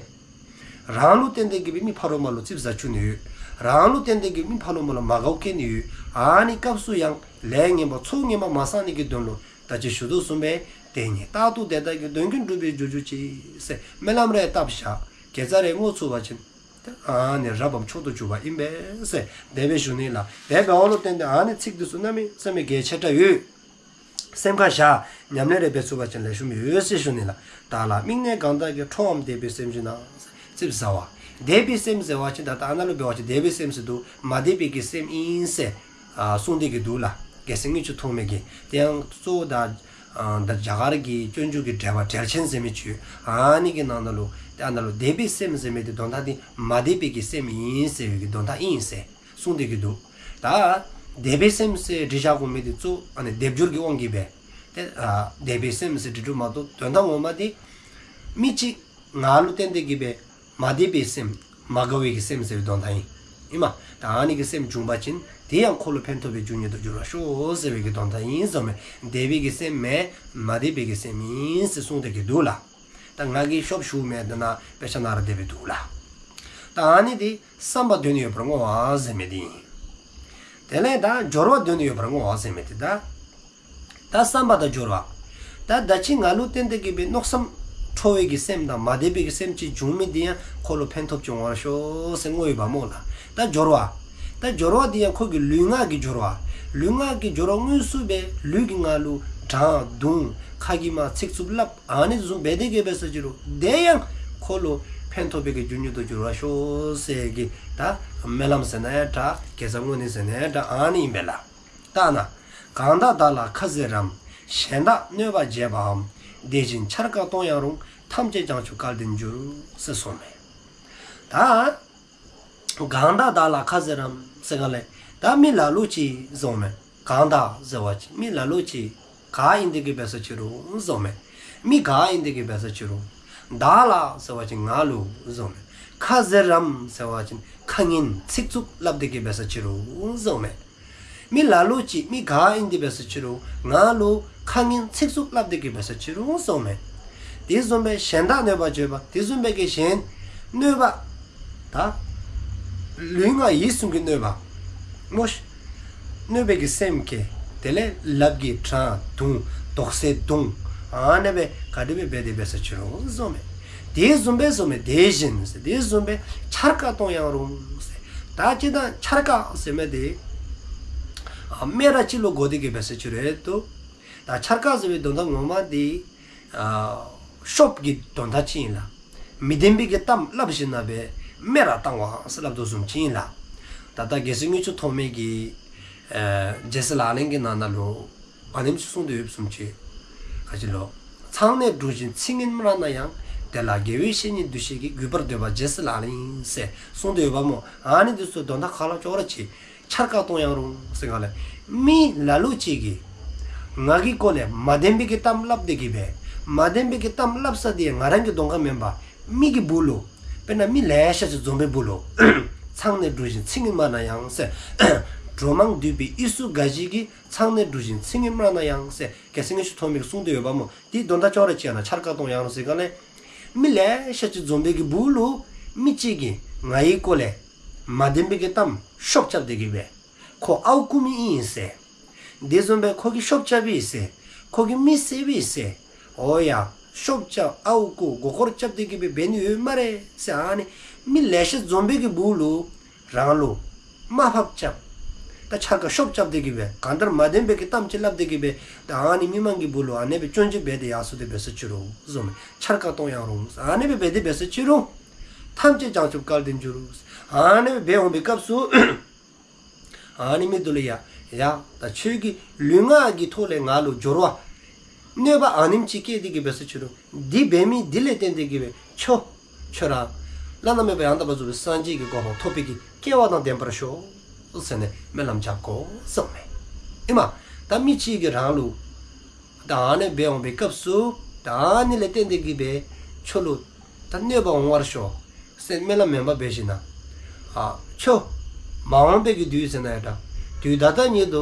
རང་ལུ་བརྟེན་ཏེ་གི་སྦེ་མི་ཕ་རོལ་མ་ལུ་ཙིགཔ་ཟ་བཅུག་ནི་ཡོད། རང་ལུ་བརྟེན་ཏེ་གི་སྦེ་མི་ཕ་རོལ་མ་ལུ་མ་དགའཝ་བཀལ་ནི་ཡོད། ཨ་ནི་སྐབས་སུ་ཡང་ལས་ངན་པ་ཚོགས་ངན་པ་མ་བསགས་ནི་གི་དོན་ལུ་ད་ཅི་ཞུ་དོ་བཟུམ་སྦེ་དེ་ཉིད་རྟག་ཏུ་དེ་དག་གི། དོན་ཀུན་འགྲུབ་པའི་རྒྱུར་གྱུར་ཅིག་ཟེར་སྨོན་ལམ་རེ་བཏབ་བཞག་དགེ་རྩ་རེ་བསྔོ་ཚུགས་པ་ཅིན་ཨ་ནི་རབ་བམ་མཆོག་ཏུ་གྱུར་པ་ཨིན་པས་ཟེར་དེ་སྦེ་ཞུ་ནི་ལགས། དེ་འབདཝ་ལུ་བརྟེན་ཏེ་ཨ་ནི་ཚིག་དེ་ཚུ་གནམ་མེད་ས་མེད་གལ་ཆེ་དྲགས་ཡོད། སེམས་ཁར་བཞག་ཉམས་ལེན་རེ་འབད་ཚུགས་པ་ཅིན་ལེགས་ཤོམ་ཡོད་ཟེར་ཞུ་ནི་ལགས། བདག་ལ་དམིགས་ནས་གང་དག་གིས། ཁྲོའམ་དད་པའི་སེམས་བྱུང་ན། ཙིགཔ་ཟ་བ། དད་པའི་སེམས་ཟེར་བ་ཅིན་ད་ལྟ་ཨ་ནཱ་ལུ་འབད་བ་ཅིན་དད་པའི་སེམས་ཟེར་འདུག། མ་དད་པའི་གི་སེམས་ཨིན་ཟེར་ཨ་གསུངས་ཏེ་གི་འདུག་ལགས། རྒྱལ་སྲས་དངུལ་ཆུ་ཐོགས་མེད་ཀྱིས། དེ་ཡང་གཙོ་བོ་ད་ཨ་ད་རྒྱ་གར་གྱི་སྤྱོད་འཇུག་གི་འགྲེལ་པ་འགྲེལ་ཆེན་ཟེར་མི་ཅིག་ཡོད། ཨ་ནི་གི་ནང་ན་ལུ་ད་ཨ་ནཱ་ལུ་དད་པའི་སེམས་ཟེར་མི་དེ་དོན་དག་དེ་མ་དད་པའི་གི་སེམས་ཨིན་ཟེར་བའི་གི་དོན་དག་ཨིན་ཟེར་གསུངས་ཏེ་གི་འདུག། ད་དད་པའི་སེམས་ཟེར་བྲི་བཞག་དགོ་མི་དེ་གཙོ་ཨ་ནི་སྡེབ་སྦྱོར་གྱི་དབང་གིས་སྦེ། ཏེ་ཨ་དད་པའི་སེམས་ཟེར་བྲི་བྲིཝ་མ་གཏོགས་དོན་དག་ངོ་མ་དེ་མི་གཅིག་ང་ལུ་བརྟེན་ཏེ་གི་སྦེ་མ་དད་པའི་སེམས་མ་དགའ་བའི་གི་སེམས་ཟེར་བའི་དོན་དག་ཨིན། ཨིན་མས། ད་ཨ་ནི་གི་སེམས་བྱུང་པ་ཅིན་དེ་ཡང་འཁོར་ལོ་ཕན་ཐོགས་པའི་རྒྱུ་ཉིད་དུ་འགྱུར་བར་ཤོག་ཟེར་བའི་གི་དོན་དག་ཨིན་གསུངམ་མས། དད་པའི་གི་སེམས་མེན་མ་དད་པའི་གི་སེམས་ཨིན་ཟེར་གསུངས་ཏེ་གི་འདུག་ལགས། ད་ང་གིས་ཤོབ་ཞུཝ་མེན། ད་ནཱ་དཔེ་ཆ་ནང་ར་དེ་སྦེ་འདུག་ལགས། ད་ཨ་ནི་དེ་བསམ་པ་དོན་ཡོད་པར་བསྔོ་བ་ཟེར་མི་དེ་ཨིན། དེ་ལས་ད་སྦྱོར་བ་དོན་ཡོད་པར་བསྔོ་བ་ཟེར་མི་དེ་ད། ད་བསམ་པ་དང་སྦྱོར་བ། ད་ད་ཅི་ང་ལུ་བརྟེན་ཏེ་གི་སྦེ་མནོ་བསམ་ཁྲོ་བའི་གི་སེམས་དང་མ་དད་པའི་གི་སེམས་ཅིག་བྱུང་མི་དེ་ཡང་འཁོར་ལོ་ཕན་ཐོགས་ཅིག་འོང་བར་ཤོག་ཟེར་བསྔོ་ཡི་བ་སྨོ་ལགས། ད་སྦྱོར་བ། ད་སྦྱོར་བ་དེ་ཡང་ཁོ་གི་ལུས་ངག་གི་སྦྱོར་བ། ལུས་ངག་གི་སྦྱོར་བ་དངོས་སུ་སྦེ་ལུས་ཀྱིས་ང་ལུ་དྲང་བརྡུང་ཁ་གིས་མར་ཚིག་རྩུབ་སླབ། ཨ་ནི་བཟུམ་འབད་དེ་གི་འབད་ས་ཅི་རུང་དེ་ཡང་འཁོར་ལོ་ཕན་ཐོགས་པའི་གི་རྒྱུ་ཉིད་དུ་འགྱུར་བར་ཤོག་ཟེར་གི་ད་སྨོན་ལམ་ཟེར་ན་ཡང་འདྲ། དགེ་རྩ་བསྔོ་ནི་ཟེར་ན་ཡང་འདྲ། ཨ་ནི་ཨིན་པས་ལགས། ལྟ་ན། གང་དག་བདག་ལ་ཁ་ཟེར་རམ། གཞན་དག་གནོད་པ་བྱེད་པའམ། དེ་བཞིན་འཕྱར་ཀ་གཏོང་ཡང་རུང་། ཐམས་ཅད་བྱང་ཆུབ་སྐལ་ལྡན་འགྱུར། ཟེར་གསུངསམ་མས། ད། གང་དག་བདག་ལ་ཁ་ཟེར་རམ་ཟེར་ག་ལས། ད་མི་ལ་ལུ་ཅིག་གསུངསམ་མས། གང་དག་ཟེར་བ་ཅིན་མི་ལ་ལུ་ཅིག་ག་ཨིན་ཏེ་གི་འབད་ས་ཅི་རུང་གསུངསམ་མས། མི་ག་ཨིན་ཏེ་གི་འབད་ས་ཅི་རུང་། བདག་ལ་ཟེར་བ་ཅིན་ང་ལུ་གསུངསམ་མས། ཁ་ཟེར་རམ་ཟེར་བ་ཅིན་ཁ་ངན་ཚིག་རྩུབ་སླབ་སྟེ་གི་འབད་ས་ཅི་རུང་གསུངསམ་མས། མི་ལ་ལུ་ཅིག་མི་ག་ཨིན་ཏེ་འབད་ས་ཅི་རུང་ང་ལུ་ཁ་ངན་ཚིག་རྩུབ་སླབ་སྟེ་གི་འབད་ས་ཅི་རུང་གསུངསམ་མས། དེ་བཟུམ་སྦེ་གཞན་དག་གནོད་པ་བྱེད་པ། དེ་བཟུམ་སྦེ་གི་གཞན་གནོད་པ། ད་ལུས་ངག་ཡིད་གསུམ་གྱི་གནོད་པ། མོ་ཤ་གནོད་པའི་གི་སེམས་བསྐྱེད། དེ་ལས་ལགཔ་གིས་དྲང་བརྡུང་དོགས་སེལ་བརྡུང་། ཨ་ནེ་སྦེ་ག་དེ་སྦེ་འབད་དེ་འབད་ས་ཅི་རུང་གསུངསམ་མས། དེ་བཟུམ་སྦེ་གསུངསམ་མས། དེ་བཞིན་ཟེར་དེ་བཟུམ་སྦེ་འཕྱར་ཀ་གཏོང་ཡང་རུང་ཟེར། ད་ཅི་ད་འཕྱར་ཀ་ཟེར་མི་དེ་ཨ་སྨད་ར་ཅིག་ལུ་གོ་སྟེ་གི་འབད་ས་ཅི་རུང་ཨེ་འདུག། ད་འཕྱར་ཀ་ཟེར་བའི་དོན་དག་ངོ་མ་དེ་ཨ་ཤོབ་ཀྱི་དོན་དག་ཅིག་ཨིན་ལགས། མི་བདེན་པའི་གི་གཏམ་སླབ་ཞིནམ་ལས་སྦེ་སྨད་ར་བཏང་བ་ཟེར་སླབ་དོ་བཟུམ་ཅིག་ཨིན་ལགས། ད་ལྟ་རྒྱལ་སྲས་དངུལ་ཆུ་ཐོགས་མེད་ཀྱི་ཨ་རྒྱལ་སྲས་ལག་ལེན་གྱི་ནང་ན་ལུ་ཨ་ནེམ་ཅིག་གསུངས་ཏེ་ཡོདཔ་བཟུམ་ཅིག། ག་ཅི་ལོ། མཚང་ནས་བྲུས་ཤིང་ཚིག་ངན་སྨྲ་ན་ཡང་། དེ་ལ་དགེ་བའི་བཤེས་གཉེན་འདུ་ཤེས་ཀྱིས། གུས་པར་འདོད་པ་རྒྱལ་སྲས་ལག་ལེན་ཡིན། ཟེར་གསུངས་ཏེ་ཡོདཔ་སྨོ། ཨ་ནི་དེ་ཚུ་དོན་དག་ཁ་ལ་ཅོག་ར་ཅིག། འཕྱར་ཀ་གཏོང་ཡང་རུང་ཟེར་ག་ལས། མི་ལ་ལུ་ཅིག་གིས་ང་གི་སྐོར་ལས་མ་བདེན་པའི་གི་གཏམ་སླབ་སྟེ་གི་སྦེ། མ་བདེན་པའི་གི་གཏམ་སླབ་ས་དེ་ང་རང་གི་གདོང་ཁར་མེན་པར་མི་གི་སྦུག་ལུ། དཔེར་ན་མི་ལེ་ཤ་ཅིག་འཛོམས་པའི་སྦུག་ལུ། མཚང་ནས་བྲུས་ཤིང་ཚིག་ངན་སྨྲ་ན་ཡང་ཟེར། འགྲོ་མང་འདུས་པའི་དབུས་སུ་འགའ་ཞིག་གིས། མཚང་ནས་བྲུས་ཤིང་ཚིག་ངན་སྨྲ་ན་ཡང་ཟེར། རྒྱལ་སྲས་དངུལ་ཆུ་ཐོགས་མེད་ཀྱིས་གསུངས་ཏེ་ཡོདཔ་སྨོ། དེ་དོན་དག་ཅོག་ར་ཅིག་ཨ་ནཱ་འཕྱར་ཀ་གཏོང་ཡང་རུང་ཟེར་ག་ལས། མི་ལེ་ཤ་ཅིག་འཛོམས་པའི་གི་སྦུག་ལུ་མི་གཅིག་གིས་ང་ཡི་སྐོར་ལས་མ་བདེན་པའི་གི་གཏམ་ཤོབ་རྐྱབ་སྟེ་གི་སྦེ། ཁོ་ཨརཝ་རྐུ་མི་ཨིན་ཟེར། དེ་བཟུམ་སྦེ་ཁོ་གིས་ཤོབ་རྐྱབ་ཨིན་ཟེར། ཁོ་གིས་མི་བསདཔ་ཨིན་ཟེར། འོ་ཡ། ཤོབ་རྐྱབ་ཨརཝ་རྐུ་མགུ་སྐོར་རྐྱབ་སྟེ་གི་སྦེ་འབད་ནི་ཡོད་སྨ་རེ་ཟེར། ཨ་ནི་མི་ལེ་ཤ་འཛོམས་པའི་གི་སྦུག་ལུ་རང་ལུ་དམའ་ཕབ་རྐྱབ། ད་འཕྱར་ཀ་ཤོབ་རྐྱབ་སྟེ་གི་སྦེ་གང་ལྟར་མ་བདེན་པའི་གི་གཏམ་ཅིག་སླབ་སྟེ་གི་སྦེ། ད་ཨ་ནི་མི་མང་གི་སྦུག་ལུ་ཨ་ནེ་སྦེ་སྐྱོན་བརྗོད་འབད་དེ་ཡར་སོང་སྟེ་འབད་ས་ཅི་རུང་གསུངསམ་མས། འཕྱར་ཀ་གཏོང་ཡང་རུང་། ཨ་ནེ་སྦེ་འབད་དེ་འབད་ས་ཅི་རུང་། ཐམས་ཅད་བྱང་ཆུབ་སྐལ་ལྡན་འགྱུར། ཨ་ནེ་སྦེ་འབད་འོང་པའི་སྐབས་སུ། ཨ་ནི་མི་དེ་ལུ་ཡ། ཡ། ད་ཁྱོད་ཀྱིས་ལུས་ངག་གི་ཐོག་ལས་ང་ལུ་སྦྱོར་བ་གནོད་པ་ཨ་ནེམ་ཅིག་བསྐྱལ་ཏེ་གི་འབད་ས་ཅི་རུང་། དེ་འབད་མི་དེ་ལས་བརྟེན་ཏེ་གི་སྦེ་ཁྱོད་ཁྱོད་ར་བླ་ན་མེད་པ་ཡང་དག་པར་རྫོགས་པའི་སངས་རྒྱས་ཀྱི་གོ་འཕང་ཐོབ་པའི་གི་སྐལ་བ་དང་ལྡན་པར་ཤོག་ཟེར་ནི་སྨོན་ལམ་རྐྱབ་དགོ་གསུངསམ་མས། ཨིན་མས། ད་མི་གཅིག་གིས་རང་ལུ་ད་ཨ་ནེ་སྦེ་འོང་པའི་སྐབས་སུ། ད་ཨ་ནི་ལས་བརྟེན་ཏེ་གི་སྦེ་ཁྱོད་ལུ་ད་གནོད་པ་འོང་བར་ཤོག་ཟེར་སྨོན་ལམ་མེན་པར་འབད་ཞིནམ་ལས། ཨ་ཁྱོད་མ་འོངས་པའི་གི་དུས་ཟེར་ན་ཡང་འདྲ། དུས་ད་ལྟ་ཉིད་དུ་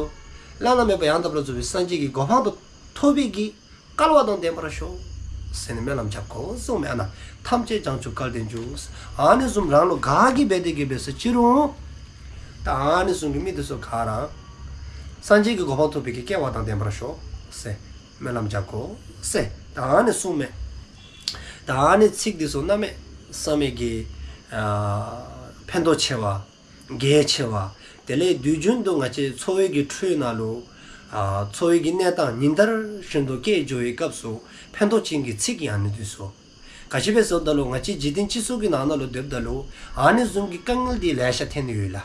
བླ་ན་མེད་པ་ཡང་དག་པར་རྫོགས་པའི་སངས་རྒྱས་ཀྱི་གོ་འཕང་དུ་ཐོབ་པའི་གི་སྐལ་བ་དང་ལྡན་པར་ཤོག་ཟེར་ནི་སྨོན་ལམ་རྐྱབ་དགོ་གསུངསམ་མས། ཨ་ནཱ་ཐམས་ཅད་བྱང་ཆུབ་སྐལ་ལྡན་འགྱུར། ཨ་ནི་བཟུམ་རང་ལུ་ག་གིས་འབད་དེ་གི་འབད་ས་ཅི་རུང་། ད་ཨ་ནི་བཟུམ་གྱི་མི་དེ་ཚུ་ག་ར་སངས་རྒྱས་ཀྱི་གོ་འཕང་ཐོབ་པའི་གི་སྐལ་བ་དང་ལྡན་པར་ཤོག་ཟེར་སྨོན་ལམ་རྐྱབ་དགོ་ཟེར། ད་ཨ་ནི་གསུངསམ་མས། ད་ཨ་ནི་ཚིག་དེ་ཚུ་གནམ་མེད་ས་མེད་ཀྱི་ཨ་ཕན་ཐོགས་ཆེ་བ། གལ་ཆེ་བ། དེ་ལས་དུས་རྒྱུན་དུ་ང་བཅས་འཚོ་བའི་གི་ཁྲོད་ནང་ལུ་ ཨ་འཚོ་བའི་གི་གནས་སྟངས་ཉིན་ལྟར་བཞིན་དུ་སྐྱེལ་འགྱོ་བའི་སྐབས་སུ་ཕན་ཐོགས་ཅན་གྱི་ཚིག་ཨ་ནི་འདི་ཚུ། ག་ཅི་སྦེ་ཟེརཝ་ད་ལུ་ང་བཅས་འཇིག་རྟེན་སྤྱི་ཚོགས་ཀྱི་ནང་ན་ལུ་སྡོདཔ་ད་ལུ་ཨ་ནི་བཟུམ་གྱི་དཀའ་ངལ་འདི་ལེ་ཤ་ཐོན་ནི་ཡོད་ལགས།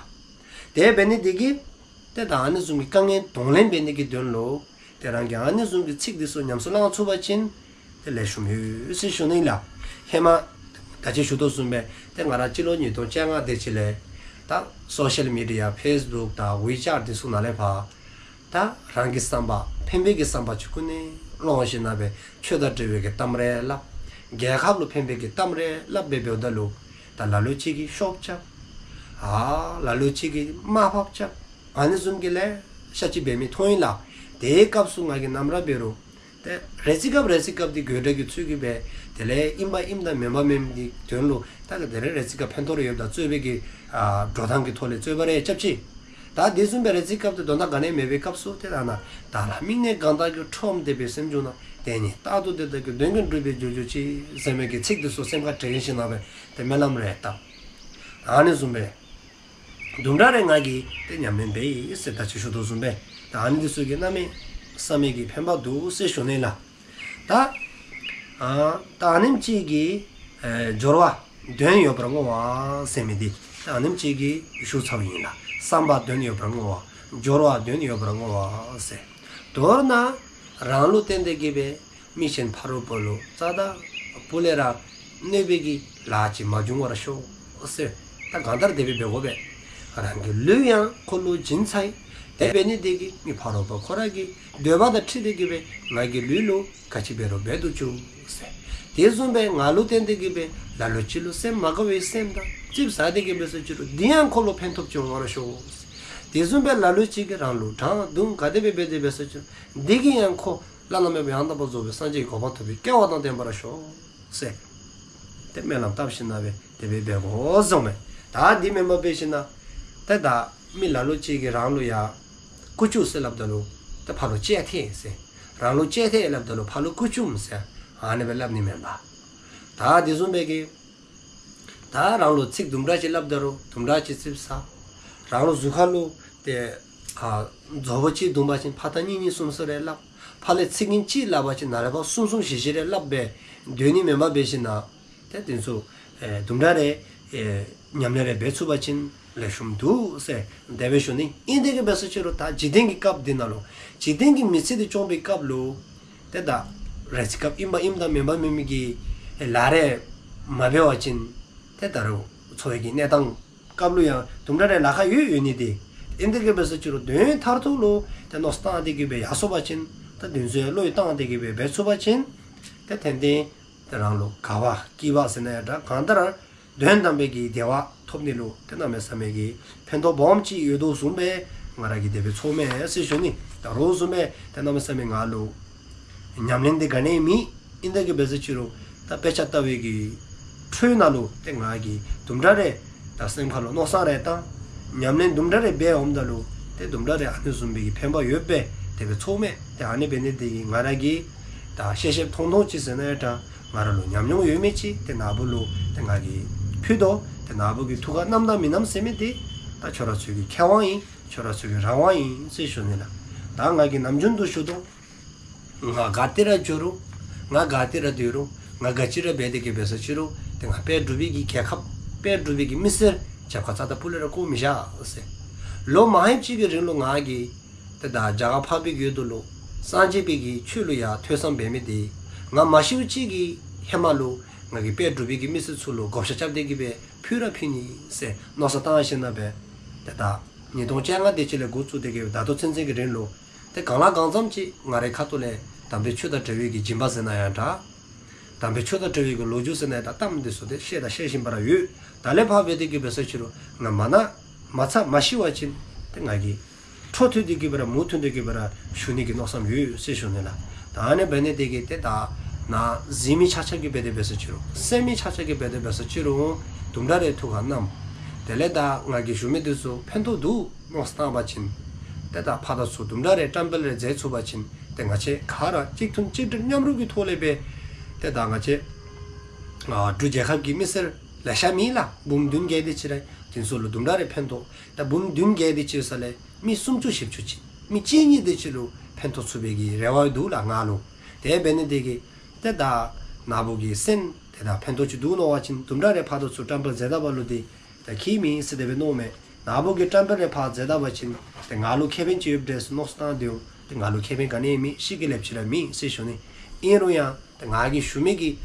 དེ་འབད་ནི་འདི་གིས་ཏེ་ད་ཨ་ནི་བཟུམ་གྱི་དཀའ་ངལ་གདོང་ལེན་འབད་ནི་གི་དོན་ལུ་ཏེ་རང་གིས་ཨ་ནི་བཟུམ་གྱི་ཚིག་འདི་ཚུ་ཉམས་སུ་བླང་ཚུགས་པ་ཅིན་ཏེ་ལེགས་ཤོམ་ཡོད་ཟེར་ཞུ་ནི་ལགས། ཧེ་མ་ད་ཅི་ཞུ་དོ་བཟུམ་སྦེ་ཏེ་ང་ར་སྤྱི་ལོ་ཉིས་སྟོང་བཅོ་ལྔ་དེ་ཅིག་ལས་ད་སོ་ཤལ་མི་ཌི་ཡ་ཕེསི་བུཀ་དང་ཝི་ཅེཊ་འདི་ཚུ་ནང་ལས་ཕར་ད་རང་གི་བསམ་པ་ཕན་པའི་གི་བསམ་པ་ཅིག་ཀུན་ནས་སློང་ཞིནམ་ལས་ཆོས་དང་འབྲེལ་བའི་གི་གཏམ་རེ་སླབ། རྒྱལ་ཁབ་ལུ་ཕན་པའི་གི་གཏམ་རེ་སླབ་སྦེ་འབདཝ་ད་ལུ་ད་ལ་ལུ་ཅིག་གིས་ཤོབ་རྐྱབ། ཨ་ལ་ལུ་ཅིག་གིས་དམའ་ཕབ་རྐྱབ། ཨ་ནི་བཟུམ་གྱི་ལེ་ཤ་ཅིག་འབད་མི་མཐོང་ཡི་ལགས། དེའི་སྐབས་སུ་ང་གིས་ནམ་ར་འབད་རུང་ཏེ་རེ་ཅིག་སྐབས་རེ་ཅིག་སྐབས་འདི་དགོད་བྲ་གི་ཚུལ་གྱིས་སྦེ་དེ་ལས་ཨིན་པ་ཨིནམ་དང་མེན་པ་མེནམ་གྱི་དོན་ལུ་ད་ག་དེ་རེ་རེ་ཅིག་སྐབས་ཕན་ཐོགས་རེ་ཡོདཔ་ད་རྩོད་པའི་གི་ཨ་འགྲོ་སྟངས་ཀྱི་ཐོག་ལས་རྩོད་པ་རེ་རྐྱབ་ཅི། ད་དེ་བཟུམ་སྦེ་རེ་ཅིག་སྐབས་ཏེ་དོན་དག་ག་ནི་མེད་པའི་སྐབས་སུ་ཏེ་ད་ན་བདག་ལ་དམིགས་ནས་གང་དག་གིས། ཁྲོམ་བདེ་བའི་སེམས་བྱུང་ན། དེ་ཉིད་རྟག་ཏུ་དེ་དག་གི། དོན་ཀུན་འགྲུབ་པའི་རྒྱུར་གྱུར་ཅིག་ཟེར་མི་གི་ཚིག་འདི་ཚུ་སེམས་ཁར་དྲན་ཞིནམ་ལས་ཏེ་སྨོན་ལམ་རེ་བཏབ། ཨ་ནི་བཟུམ་སྦེ་དུམ་གྲ་རེ་ང་གིས་ཏེ་ཉམས་ལེན་འབད་ཡི་ཟེར་ད་ཅི་ཞུ་དོ་བཟུམ་སྦེ་ད་ཨ་ནི་འདི་ཚུ་གིས་གནམ་མེད་ས་མེད་ཀྱི་ཕན་པ་འདུག་ཟེར་ཞུ་ནི་ལགས། ད་ཨ་ད་ཨ་ནེམ་ཅིག་གིས་ཨེ་སྦྱོར་བ་དོན་ཡོད་པར་བསྔོ་བ་ཟེར་མི་འདི་ད་ཨ་ནེམ་ཅིག་གིས་ཞུ་ཚརཝ་ཨིན་ལགས། བསམ་པ་དོན་ཡོད་པར་བསྔོ་བ། སྦྱོར་བ་དོན་ཡོད་པར་བསྔོ་བ་ཟེར། མདོར་ན་རང་ལུ་བརྟེན་ཏེ་གི་སྦེ་མི་གཞན་ཕ་རོལ་པོ་ལུ་རྩ་དང་སྤུ་ལས་ར་གནོད་པའི་གི་ལཱ་ཅིག་མ་འབྱུང་བར་ཤོག་ཟེར། ད་གང་ལྟར་དེ་སྦེ་འབད་དགོ་པས། རང་གི་ལུས་ཡང་ཁོ་ལུ་བྱིན་ཚར་ཡི། དེ་འབད་ནི་དེ་གིས་མི་ཕ་རོལ་པོ་ཁོ་ར་གི་འདོད་པ་དང་འཁྲིལ་ཏེ་གི་སྦེ་ང་གི་ལུས་ལུ་ག་ཅི་འབད་རུང་འབད་དུ་བཅུག་ཟེར། དེ་བཟུམ་སྦེ་ང་ལུ་བརྟེན་ཏེ་གི་སྦེ་ལ་ལུ་ཅིག་ལུ་སེམས་མ་དགའ་བའི་སེམས་དང་ཙིགཔ་ཟ་སྟེ་གི་འབད་སོ་ཅི་རུང་འདི་ཡང་ཁོ་ལུ་ཕན་ཐོགས་ཅིག་འོང་བར་ཤོག་ཟེར། དེ་བཟུམ་སྦེ་ལ་ལུ་ཅིག་གིས་རང་ལུ་དྲང་བརྡུང་ག་དེ་སྦེ་འབད་དེ་འབད་སོ་ཅི་རུང་འདི་གིས་ཡང་ཁོ་བླ་ན་མེད་པ་ཡང་དག་པར་རྫོགས་པའི་སངས་རྒྱས་ཀྱི་གོ་འཕང་ཐོབ་པའི་སྐལ་བ་དང་ལྡན་པར་ཤོག་ཟེར། ཏེ་སྨོན་ལམ་བཏབ་ཞིནམ་ལས་དེ་སྦེ་འབད་དགོ་གསུངམ་མས། ད་འདི་མེན་པར་འབད་ཞིནམ་ལས་ཏེ་ད་མི་ལ་ལུ་ཅིག་གིས་རང་ལུ་ཡ་ཀུ་ཅུ་ཟེར་སླབ་ད་ལུ་ཏེ་ཕར་ལུ་ཅེ་ཐེ་ཟེར། རང་ལུ་ཅེ་ཐེ་སླབ་ད་ལུ་ཕར་ལུ་ཀུ་ཅུམ་ཟེར་ཨ་ནི་སྦེ་སླབ་ནི་མེན་པས། ད་དེ་བཟུམ་སྦེ་གི་ད་རང་ལུ་ཚིག་དུམ་གྲ་ཅིག་སླབ་ད་རུང་དུམ་གྲ་ཅིག་ཙིགཔ་ཟ། རང་ལུ་གཟུགས་ཁ་ལུ་ཏེ་ཨ་རྫོགས་པ་ཅིག་བརྡུངས་པ་ཅིན་ཕར་ད་གཉིས་གཉིས་གསུམ་གསུམ་རེ་སླབ། ཕར་ལས་ཚིག་ངན་གཅིག་སླབ་པ་ཅིན་ནཱ་ལས་ཕར་གསུམ་གསུམ་བཞི་བཞི་རེ་སླབ་སྦེ་སྡོད་ནི་མེན་པར་འབད་ཞིནམ་ལས་ཏེ་དེ་ཚུ་ཨེ་དུམ་གྲ་རེ་ཨེ་ཉམས་ལེན་རེ་འབད་ཚུགས་པ་ཅིན་ལེགས་ཤོམ་འདུག་ཟེར་དེ་སྦེ་ཞུ་ནི། ཨིན་དེ་གི་འབད་སོ་ཅི་རུང་ད་འཇིག་རྟེན་གྱི་སྐབས་འདི་ནང་ལུ་འཇིག་རྟེན་གྱི་མི་ཚེ་འདི་སྐྱོང་བའི་སྐབས་ལུ་ཏེ་ད་རེ་ཅིག་སྐབས་ཨིན་པ་ཨིནམ་དང་མེན་པ་མེན་མི་གི་ཨེ་ལཱ་རེ་མ་འབད་བ་ཅིན་ཏེ་ད་རུང་འཚོ་བའི་གི་གནས་སྟངས་སྐབས་ལུ་ཡང་དུམ་གྲ་རེ་ལཱ་ཁག་ཡོད་ཡོད་ནི་དེ། ཨིན་དེ་གི་འབད་སོ་ཅི་རུང་དོན་མཐར་ཐུག་ལུ་ཏེ་མནོ་བསམ་བཏང་སྟེ་གི་སྦེ་ཡར་སོང་པ་ཅིན་ད་དེ་ཚུ་ཡང་བློ་ཡིས་བཏང་སྟེ་གི་སྦེ་འབད་ཚུགས་པ་ཅིན་ཏེ་ཏན་ཏན་ཏེ་རང་ལུ་དགའ་བ་སྐྱིད་པ་ཟེར་ན་ཡང་འདྲ་གང་ལྟར་དོན་དམ་པའི་གི་བདེ་བ་ཐོབ་ནི་ལུ་ཏེ་གནམ་མེད་ས་མེད་ཀྱི་ཕན་ཐོགས་སྦོམ་ཅིག་ཡོད་དོ་བཟུམ་སྦེ་ང་ར་གིས་དེ་སྦེ་ཚོརཝ་མས་ཟེར་ཞུ་ནི། ད་རུང་བཟུམ་སྦེ་ཏེ་གནམ་མེད་ས་མེད་ང་ལུ་ཉམས་ལེན་འདི་ག་ནི་མེད། ཨིན་དེ་གི་འབད་སོ་ཅི་རུང་ད་དཔེ་ཆ་ལྟ་བའི་གི་འཕྲོ་ནང་ལུ་ཏེ་ང་གིས་དུམ་གྲ་རེ་ད་སེམས་ཁ་ལུ་མནོ་བསམ་རེ་བཏང་། ཉམས་ལེན་དུམ་གྲ་རེ་འབད་འོངམ་ད་ལུ་ཏེ་དུམ་གྲ་རེ་ཨ་ནི་བཟུམ་སྦེ་གི་ཕན་པ་ཡོདཔ་སྦེ་དེ་སྦེ་ཚོརཝ་མས། ཏེ་ཨ་ནི་འབད་ནི་དེ་གིས་ང་ར་གིས་ད་ཤེས་ཤེསཔ་མཐོང་མཐོངམ་ཅིག་ཟེར་ན་ཡང་འདྲ་ང་ར་ལུ་ཉམས་མྱོང་ཡོད་མི་ཅིག་ཏེ་ནཱ་བུ་ལུ་ཏེ་ང་གིས་ཕུལ་དོ། ཏེ་ནཱ་བུ་གིས་ཐུགས་ཁར་བསྣམ་དང་མི་བསྣམ་ཟེར་མི་དེ་ད་ཁྱོད་ར་ཚུ་གི་ཁེ་དབང་ཨིན། ཁྱོད་ར་ཚུ་གི་རང་དབང་ཨིན་ཟེར་ཞུ་ནི་ལགས། ད་ང་གིས་ནམ་རྒྱུན་དུ་ཞུ་དོ། ང་ག་ཏེ་ར་འགྱོ་རུང་ང་ག་ཏེ་ར་སྡོད་རུང་ང་ག་ཅི་ར་འབད་དེ་གི་འབད་སོ་ཅི་རུང་ཏེ་ང་དཔལ་འབྲུག་པའི་གི་རྒྱལ་ཁབ་དཔལ་འབྲུག་པའི་གི་མི་སེར་རྒྱབ་ཁར་རྩ་དང་སྤུ་ལས་ར་བཀོ་མི་བཞག་ཟེར། ལོ་མང་ཧེབ་ཅིག་གི་རིང་ལུ་ང་གིས་ཏེ་ད་རྒྱ་གར་འཕགས་པའི་གི་ཡུལ་དུ་ལུ་སངས་རྒྱས་པའི་གི་ཆོས་ལུ་ཡང་ཐོས་བསམ་འབད་མི་དེ་ང་མ་ཤིཝ་ཅིག་གི་ཧེ་མ་ལུ་ང་གིས་དཔལ་འབྲུག་པའི་གི་མི་སེར་ཚུ་ལུ་བགོ་བཤའ་རྐྱབ་སྟེ་གི་སྦེ་ཕུལ་ར་ཕུལ་ནི་ཟེར་མནོ་བསམ་བཏང་ཞིནམ་ལས་ཏེ་ད་ཉིས་སྟོང་བཅོ་ལྔ་དེ་ཅིག་ལས་འགོ་བཙུགས་ཏེ་གི་སྦེ་ད་ལྟོ་ཚུན་ཚོད་ཀྱི་རིང་ལུ་ཏེ་གང་ལ་གང་འཚམས་ཅིག་ང་རའི་ཁ་ཐུག་ལས་དམ་པའི་ཆོས་དང་འབྲེལ་བའི་གི་སྦྱིན་པ་ཟེར་ན་ཡང་འདྲ། དམ་པའི་ཆོས་དང་འབྲེལ་བའི་གི་ལོ་རྒྱུས་ཟེར་ན་ཡང་འདྲ་གཏམ་འདི་ཚུ་ཏེ་བཤད་དང་བཤད་བཞིན་པ་ར་ཡོད། ད་ལས་ཕར་འབད་དེ་གི་འབད་སོ་ཅི་རུང་ང་མ་ན་མ་ཚ་མ་ཤི་བ་ཅིན་ཏེ་ང་གིས་འཕྲོ་མཐུད་དེ་གི་སྦེ་ར་མུ་མཐུད་དེ་གི་སྦེ་ར་ཞུ་ནི་གི་མནོ་བསམ་ཡོད་ཟེར་ཞུ་ནི་ལགས། ད་ཨ་ནི་འབད་ནི་དེ་གིས་ཏེ་ད་ནཱ་གཟིགས་མི་ཆ་ཁྱབ་ཀྱིས་འབད་དེ་འབད་སོ་ཅི་རུང་གསན་མི་ཆ་ཁྱབ་ཀྱིས་འབད་དེ་འབད་སོ་ཅི་རུང་དུམ་གྲ་རེ་ཐུགས་ཁར་བསྣམ། དེ་ལས་ད་ང་གིས་ཞུ་མི་འདི་ཚུ་ཕན་ཐོགས་འདུག་མནོ་བསམ་བཏང་བ་ཅིན་ཏེ་ད་ཕར་དང་ཚུར་དུམ་གྲ་རེ་བཀྲམ་སྤེལ་རེ་མཛད་ཚུགས་པ་ཅིན་ཏེ་ང་བཅས་ག་ར་གཅིག་མཐུན་གཅིག་སྒྲིལ་མཉམ་རུབ་ཀྱི་ཐོག་ལས་སྦེ་ཏེ་ད་ང་བཅས་ཨ་འབྲུག་རྒྱལ་ཁབ་ཀྱི་མི་སེར་ལེ་ཤ་མེད་ལགས། འབུམ་བདུན་བརྒྱད་དེ་ཅིག་ར་དེ་ཚུ་ལུ་དུམ་གྲ་རེ་ཕན་ཐོགས། ད་འབུམ་བདུན་བརྒྱད་དེ་ཅིག་ས་ལས་མི་སུམ་ཅུ་བཞི་བཅུ་ཅིག་ མི་གཅིག་གཉིས་དེ་ཅིག་ལུ་ཕན་ཐོགས་ཚུགས་པའི་གི་རེ་བ་འདུག་ལགས་ང་ལུ། དེ་འབད་ནི་དེ་གིས་ཏེ་ད་ནཱ་བུ་གི་སེམས་དེ་ད་ཕན་ཐོགས་ཅིག་འདུག་མནོ་བ་ཅིན་དུམ་གྲ་རེ་ཕར་དང་ཚུར་བཀྲམ་སྤེལ་མཛད་ད་པ་ལུ་དེ་ད་ཁྱད་མེད་ཟེར་དེ་སྦེ་མནོཝ་མས། ནཱ་བུ་གིས་བཀྲམ་སྤེལ་རེ་ཕར་མཛད་ད་པ་ཅིན་ཏེ་ང་ལུ་ཁེ་ཕན་ཅིག་ཡོདཔ་འདྲས་མནོ་བསམ་བཏང་སྟེ་འོང་། ཏེ་ང་ལུ་ཁེ་ཕན་ག་ནི་ཡང་མེད། ཤི་གི་ལེབ་ཅིག་ར་མེད་ཟེར་ཞུ་ནི། ཨིན་རུང་ཡང་ཏེ་ང་གིས་ཞུ་མི་གི་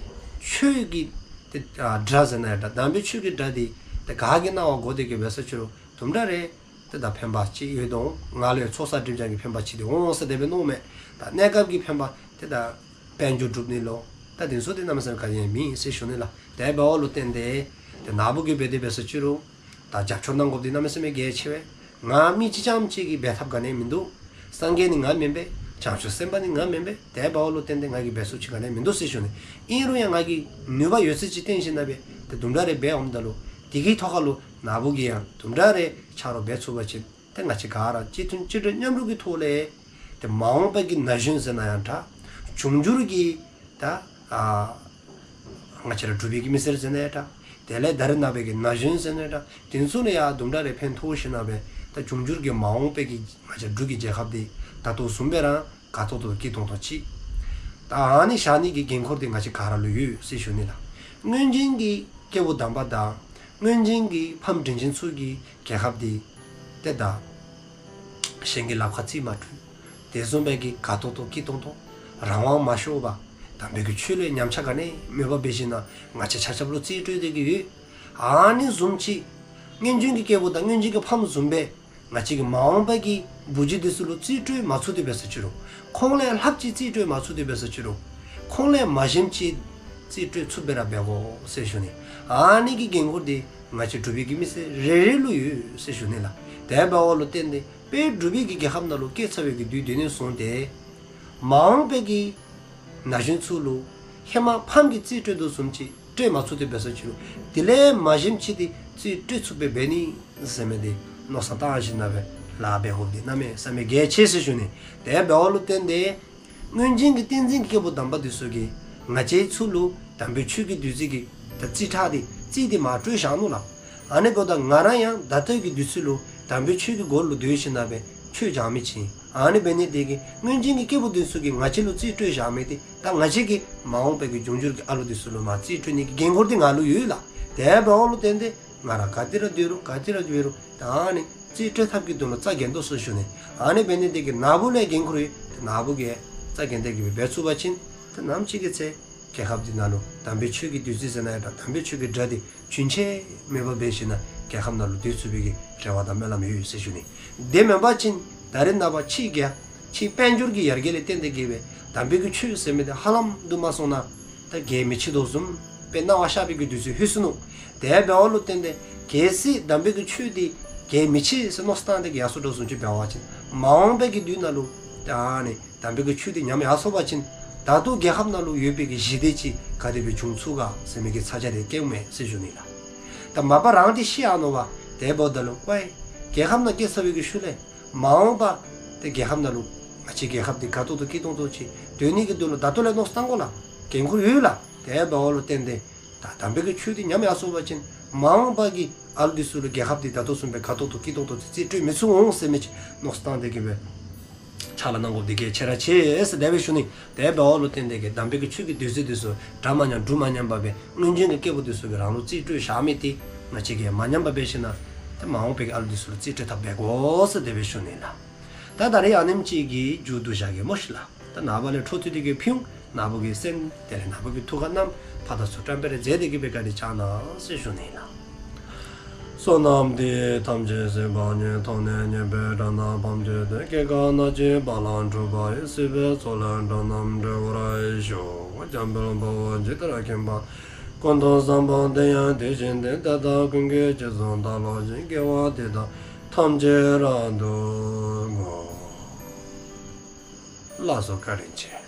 ཆོས་ཀྱི་ཏེ་ཨ་སྒྲ་ཟེར་ན་ཡང་འདྲ། དམ་པའི་ཆོས་ཀྱི་སྒྲ་དེ་ཏེ་ག་གི་རྣ་བར་གོ་སྟེ་གི་འབད་ས་ཅི་རུང་དུམ་གྲ་རེ་ཏེ་ད་ཕན་པ་ཅིག་ཡོད་དོ། ང་ལུ་ཡང་ཚོགས་བསགས་སྒྲིབ་སྦྱང་གི་ཕན་པ་ཅིག་དེ་འོང་ཟེར་དེ་སྦེ་མནོཝ་མས། ད་གནས་སྐབས་ཀྱི་ཕན་པ་ཏེ་ད་དཔལ་འབྱོར་སྒྲུབ་ནི་ལུ་ད་དེ་ཚུ་དེ་གནམ་མེད་ས་མེད་ག་ནི་ཡང་མེད་ཟེར་ཞུ་ནི་ལགས། དེ་འབདཝ་ལུ་བརྟེན་ཏེ་ཏེ་ནཱ་བུ་གིས་འབད་དེ་འབད་ས་ཅི་རུང་ད་རྒྱབ་སྐྱོར་གནང་དགོཔ་དེ་གནམ་མེད་ས་མེད་གལ་ཆེ་བས། ང་མི་གཅིག་རྐྱངམ་གཅིག་གིས་འབད་ཐབས་ག་ནི་ཡང་མིན་འདུག། སངས་རྒྱས་ནི་ང་མེན་པས། བྱང་ཆུབ་སེམས་དཔའ་ནི་ང་མེན་པས། དེ་འབདཝ་ལུ་བརྟེན་ཏེ་ང་གིས་འབད་ཚུགསཔ་ཅིག་ག་ནི་ཡང་མིན་འདུག་ཟེར་ཞུ་ནི། ཨིན་རུང་ཡང་ང་གིས་ནུས་པ་ཡོད་ཚད་ཅིག་བཏོན་ཞིནམ་ལས་ཏེ་དུམ་གྲ་རེ་འབད་འོངམ་ད་ལུ་དེ་གི་ཐོག་ཁ་ལུ་ནཱ་བུ་གིས་ཡང་དུམ་གྲ་རེ་ཆ་རོགས་འབད་ཚུགས་པ་ཅིན་ཏེ་ང་བཅས་ག་ར་གཅིག་མཐུན་གཅིག་སྒྲིལ་མཉམ་རུབ་ཀྱི་ཐོག་ལས་ཏེ་མ་འོངས་པའི་གི་ན་གཞོན་ཟེར་ན་ཡང་འདྲ། འབྱུང་འགྱུར་གྱི་ད་ཨ་ང་བཅས་ར་འབྲུག་པའི་གི་མི་སེར་ཟེར་ན་ཡང་འདྲ། དེ་ལས་ད་རེས་ནངས་པའི་གི་ན་གཞོན་ཟེར་ན་འདྲ། དེ་ཚུ་ལུ་ཡང་དུམ་གྲ་རེ་ཕན་ཐོགས་ཞིནམ་ལས་ད་འབྱུང་འགྱུར་གྱི་མ་འོངས་པའི་གི་ང་བཅས་འབྲུག་གི་རྒྱལ་ཁབ་འདི་ད་ལྟོ་བཟུམ་སྦེ་ར་དགའ་ཏོག་ཏོ་སྐྱིད་ཏོང་ཏོ་ཅིག་ད་ཨ་ནི་བཞག་ནི་གི་འགན་ཁུར་འདི་ང་བཅས་ག་ར་ལུ་ཡོད་ཟེར་ཞུ་ནི་ལགས། སྔོན་བྱོན་གྱི་སྐྱེས་བུ་དམ་པ་དང་སྔོན་བྱོན་གྱི་ཕམ་དྲིན་ཅན་ཚུ་གི་རྒྱལ་ཁབ་འདི་ཏེ་ད་གཞན་གྱི་ལགཔ་ཁར་རྩིས་མ་སྤྲོད། དེ་བཟུམ་སྦེ་གི་དགའ་ཏོག་ཏོ་སྐྱིད་ཏོང་ཏོ་རང་དབང་མ་ཤོར་བར་དམ་པའི་གི་ཆོས་ལུ་ཉམས་ཆག་ག་ནི་མེད་པར་འབད་ཞིནམ་ལས་ང་བཅས་ཆ་ཁྱབ་ལུ་རྩིས་སྤྲོད་དེ་གི་ཡོད། ཨ་ནི་བཟུམ་ཅིག་སྔོན་བྱོན་གྱི་སྐྱེས་བུ་དང་སྔོན་བྱོན་གྱི་ཕམ་བཟུམ་སྦེ་ང་བཅས་ཀྱིས་མ་འོངས་པ་གི་བུ་བརྒྱུད་འདི་ཚུ་ལུ་རྩིས་སྤྲོད་མ་ཚུགས་ཏེ་འབད་ས་ཅི་རུང་ཁོང་ལས་ལྷགཔ་ཅིག་རྩིས་སྤྲོད་མ་ཚུགས་ཏེ་འབད་ས་ཅི་རུང་ཁོང་ལས་མ་ཞནམ་ཅིག་རྩིས་སྤྲོད་ཚུགསཔ་སྦེ་ར་འབད་དགོ་ཟེར་ཞུ་ནི། ཨ་ནི་གི་འགན་ཁུར་འདི་ང་བཅས་འབྲུག་པའི་གི་མི་སེར་རེ་རེ་ལུ་ཡོད་ཟེར་ཞུ་ནི་ལགས། དེ་འབདཝ་ལུ་བརྟེན་ཏེ་དཔལ་འབྲུག་པའི་གི་རྒྱལ་ཁབ་ནང་ལུ་སྐྱེས་ཚར་བའི་གི་དུས་དེ་ནས་བཟུང་སྟེ་མ་འོངས་པའི་གི་ན་གཞོན་ཚུ་ལུ་ཧེ་མ་ཕམ་གྱིས་རྩིས་སྤྲོད་དོ་བཟུམ་ཅིག་སྤྲོད་མ་ཚུགས་ཏེ་འབད་ས་ཅི་རུང་དེ་ལས་མ་ཞནམ་ཅིག་འདི་རྩིས་སྤྲོད་ཚུགསཔ་སྦེ་འབད་ནི་ཟེར་མི་འདི་མནོ་བསམ་བཏང་ཞིནམ་ལས་ལཱ་འབད་དགོཔ་འདི་གནམ་མེད་ས་མེད་གལ་ཆེ་ཟེར་ཞུ་ནི། དེ་འབདཝ་ལུ་བརྟེན་ཏེ་སྔོན་བྱོན་གྱི་བསྟན་འཛིན་གྱི་སྐྱེས་བུ་དམ་པ་འདི་ཚུ་གིས་ང་བཅས་ཚུ་ལུ་དམ་པའི་ཆོས་ཀྱི་བདུད་རྩི་གི་ད་རྩིས་ཁྲ་འདི་རྩིས་འདི་མར་སྤྲོད་བཞག་ནུག་ལགས། ཨ་ནི་འབདཝ་ད་ང་ར་ཡང་ད་ལྟོ་གི་དུས་ཚོད་ལུ་དམ་པའི་ཆོས་ཀྱི་སྒོ་ལུ་སྡོད་ཞིནམ་ལས་ཆོས་སྦྱང་མི་ཅིག་ཨིན། ཨ་ནི་འབད་ནི་དེ་གིས་སྔོན་བྱོན་གྱི་སྐྱེས་བུ་འདི་ཚུ་གིས་ང་བཅས་ལུ་རྩིས་སྤྲོད་བཞག་མི་འདི་ད་ང་བཅས་ཀྱིས་མ་འོངས་པའི་གི་འབྱུང་འགྱུར་གྱི་ཨ་ལུ་འདི་ཚུ་ལུ་མར་རྩིས་སྤྲོད་ནི་གི་འགན་ཁུར་འདི་ང་ལུ་ཡོད་ལགས། དེ་འབདཝ་ལུ་བརྟེན་ཏེ་ང་ར་ག་ཏེ་ར་སྡོད་རུང་ག་ཏེ་ར་འབད་རུང་ད་ཨ་ནི་རྩིས་སྤྲོད་ཐབས་ཀྱི་དོན་ལུ་རྩ་འགེངས་དོ་ཟེར་ཞུ་ནི། ཨ་ནི་འབད་ནི་དེ་གིས་ནཱ་བུ་ལུ་འགན་ཁུར་ཡོད། ཏེ་ནཱ་བུ་གིས་རྩ་འགེངས་ཏེ་གི་འབད་ཚུགས་པ་ཅིན་ཏེ་ནམ་ཅིག་གི་ཚེ་རྒྱལ་ཁབ་འདི་ནང་ལུ་དམ་པའི་ཆོས་ཀྱི་བདུད་རྩི་ཟེར་ན་ཡང་འདྲ། དམ་པའི་ཆོས་ཀྱི་སྒྲ་འདི་རྒྱུན་ཆད་མེད་པར་འབད་ཞིནམ་ལས་རྒྱལ་ཁབ་ནང་ལུ་སྡོད་ཚུགས་པའི་གི་རེ་བ་དང་སྨོན་ལམ་ཡོད་ཟེར་ཞུ་ནི། དེ་མེན་པ་ཅིན་ད་རེས་ནངས་པ་ཕྱི་རྒྱལ་ཕྱི་དཔལ་འབྱོར་གྱི་ཡར་རྒྱས་ལས་བརྟེན་ཏེ་གི་སྦེ་དམ་པའི་གི་ཆོས་ཟེར་མི་འདི་ཧ་ལམ་འདུ་མ་སོང་ན་ད་གལ་མི་ཆེ་དོ་བཟུམ་སྦེ་སྣང་བ་ཤར་བའི་གི་དུས་ཚོད་ལྷོད་སོ་ནུག། དེ་འབདཝ་ལུ་བརྟེན་ཏེ་གལ་སྲིད་དམ་པའི་གི་ཆོས་འདི་གལ་མི་ཆེ་ཟེར་མནོ་བསམ་བཏང་སྟེ་གི་ཡར་སོ་དོ་བཟུམ་ཅིག་འབད་བ་ཅིན་མ་འོངས་པའི་གི་དུས་ནང་ལུ་ད་ཨ་ནི་དམ་པའི་གི་ཆོས་འདི་ཉམས་ཡར་སོ་བ་ཅིན་ད་ལྟོ་རྒྱལ་ཁབ་ནང་ལུ་ཡོད་པའི་གི་ཞི་བདེ་ཅིག་ག་དེ་སྦེ་འབྱུང་ཚུགས་ག་ཟེར་མི་གི་ཚ་གྱང་འདི་སྐྱེཝ་མས་ཟེར་ཞུ་ནི་ལགས། ད་མ་པ་རང་འདི་ཤི་ཡར་ནུག་པ། དེ་འབདཝ་ད་ལུ་ཝའི་རྒྱལ་ཁབ་ནང་སྐྱེས་ཚར་བའི་གི་ཤུལ་ལས་མ་འོངས་པ་ཏེ་རྒྱལ་ཁབ་ནང་ལུ་ང་བཅས་རྒྱལ་ཁབ་འདི་དགའ་ཏོག་ཏོ་སྐྱིད་ཏོང་ཏོ་ཅིག་སྡོད་ནི་གི་དོན་ལུ་ད་ལྟོ་ལས་མནོ་བསམ་བཏང་དགོ་ལགས། འགན་ཁུར་ཡོད་ལགས། དེ་འབདཝ་ལུ་བརྟེན་ཏེ་ད་དམ་པའི་གི་ཆོས་འདི་ཉམས་ཡར་སོ་བ་ཅིན་མ་འོངས་པ་གི་ཨ་ལུ་འདི་ཚུ་ལུ་རྒྱལ་ཁབ་འདི་ད་ལྟོ་བཟུམ་སྦེ་དགའ་ཏོག་ཏོ་སྐྱིད་ཏོང་ཏོ་ཅིག་རྩིས་སྤྲོད་མི་ཚུགས་འོང་ཟེར་མི་ཅིག་མནོ་བསམ་བཏང་སྟེ་གི་སྦེ་ཕྱག་ལཱ་གནང་དགོཔ་འདི་གལ་ཆེ་ར་ཆེ་ཟེར་དེ་སྦེ་ཞུ་ནི། དེ་འབདཝ་ལུ་བརྟེན་ཏེ་གི་དམ་པའི་གི་ཆོས་ཀྱི་བདུད་རྩི་འདི་ཚུ་འགྲ་མ་ཉམས་འབྲུ་མ་ཉམས་པར་སྦེ་སྔོན་བྱོན་གྱི་སྐྱེས་བུ་འདི་ཚུ་གིས་རང་ལུ་རྩིས་སྤྲོད་བཞག་མི་འདི་ང་བཅས་ཀྱིས་མ་ཉམས་པར་འབད་ཞིནམ་ལས་ཏེ་མ་འོངས་པའི་གི་ཨ་ལུ་འདི་ཚུ་ལུ་རྩིས་སྤྲོད་ཐབས་འབད་དགོ་ཟེར་དེ་སྦེ་ཞུ་ནི་ལགས། ད་ད་རེས་ཨ་ནེམ་ཅིག་གིས་མཇུག་བསྡུ་བཞག་གེ་སྨོ་ཤིག་ལགས། ད་ནངས་པ་ལས་འཕྲོ་མཐུད་དེ་གི་ཕུལ་འོང་། ནཱ་བུ་གི་སེམས་དེ་ལས་ནཱ་བུ་གི་ཐུགས་ཁར་བསྣམས་ཕར་དང་ཚུར་བཀྲམ་སྤེལ་རེ་མཛད་དེ་གི་སྦེ་བཀའ་དྲིན་བསྐྱང་གནང་ཟེར་ཞུ་ནི་ལགས། བསོད་ནམས་འདི་ཡིས་ཐམས་ཅད་གཟིགས་པ་ཉིད། ཐོབ་ནས་ཉེས་པའི་དགྲ་རྣམས་ཕམ་བྱས་ཏེ། སྐྱེ་རྒ་ན་འཆིའི་རྦ་རླབས་འཁྲུགས་པ་ཡི། སྲིད་པའི་མཚོ་ལས་འགྲོ་རྣམས་སྒྲོལ་བར་ཤོག། འཇམ་དཔལ་དཔའ་བོས་ཇི་ལྟར་མཁྱེན་པ་དང་། ཀུན་ཏུ་བཟང་པོ་དེ་ཡང་དེ་བཞིན་ཏེ། དེ་དག་ཀུན་གྱི་རྗེས་སུ་བདག་སློབ་ཅིང་། དགེ་བ་འདི་དག་ཐམས་ཅད་རབ་ཏུ་བསྔོ། ལགས་སོ། བཀའ་དྲིན་ཆེ།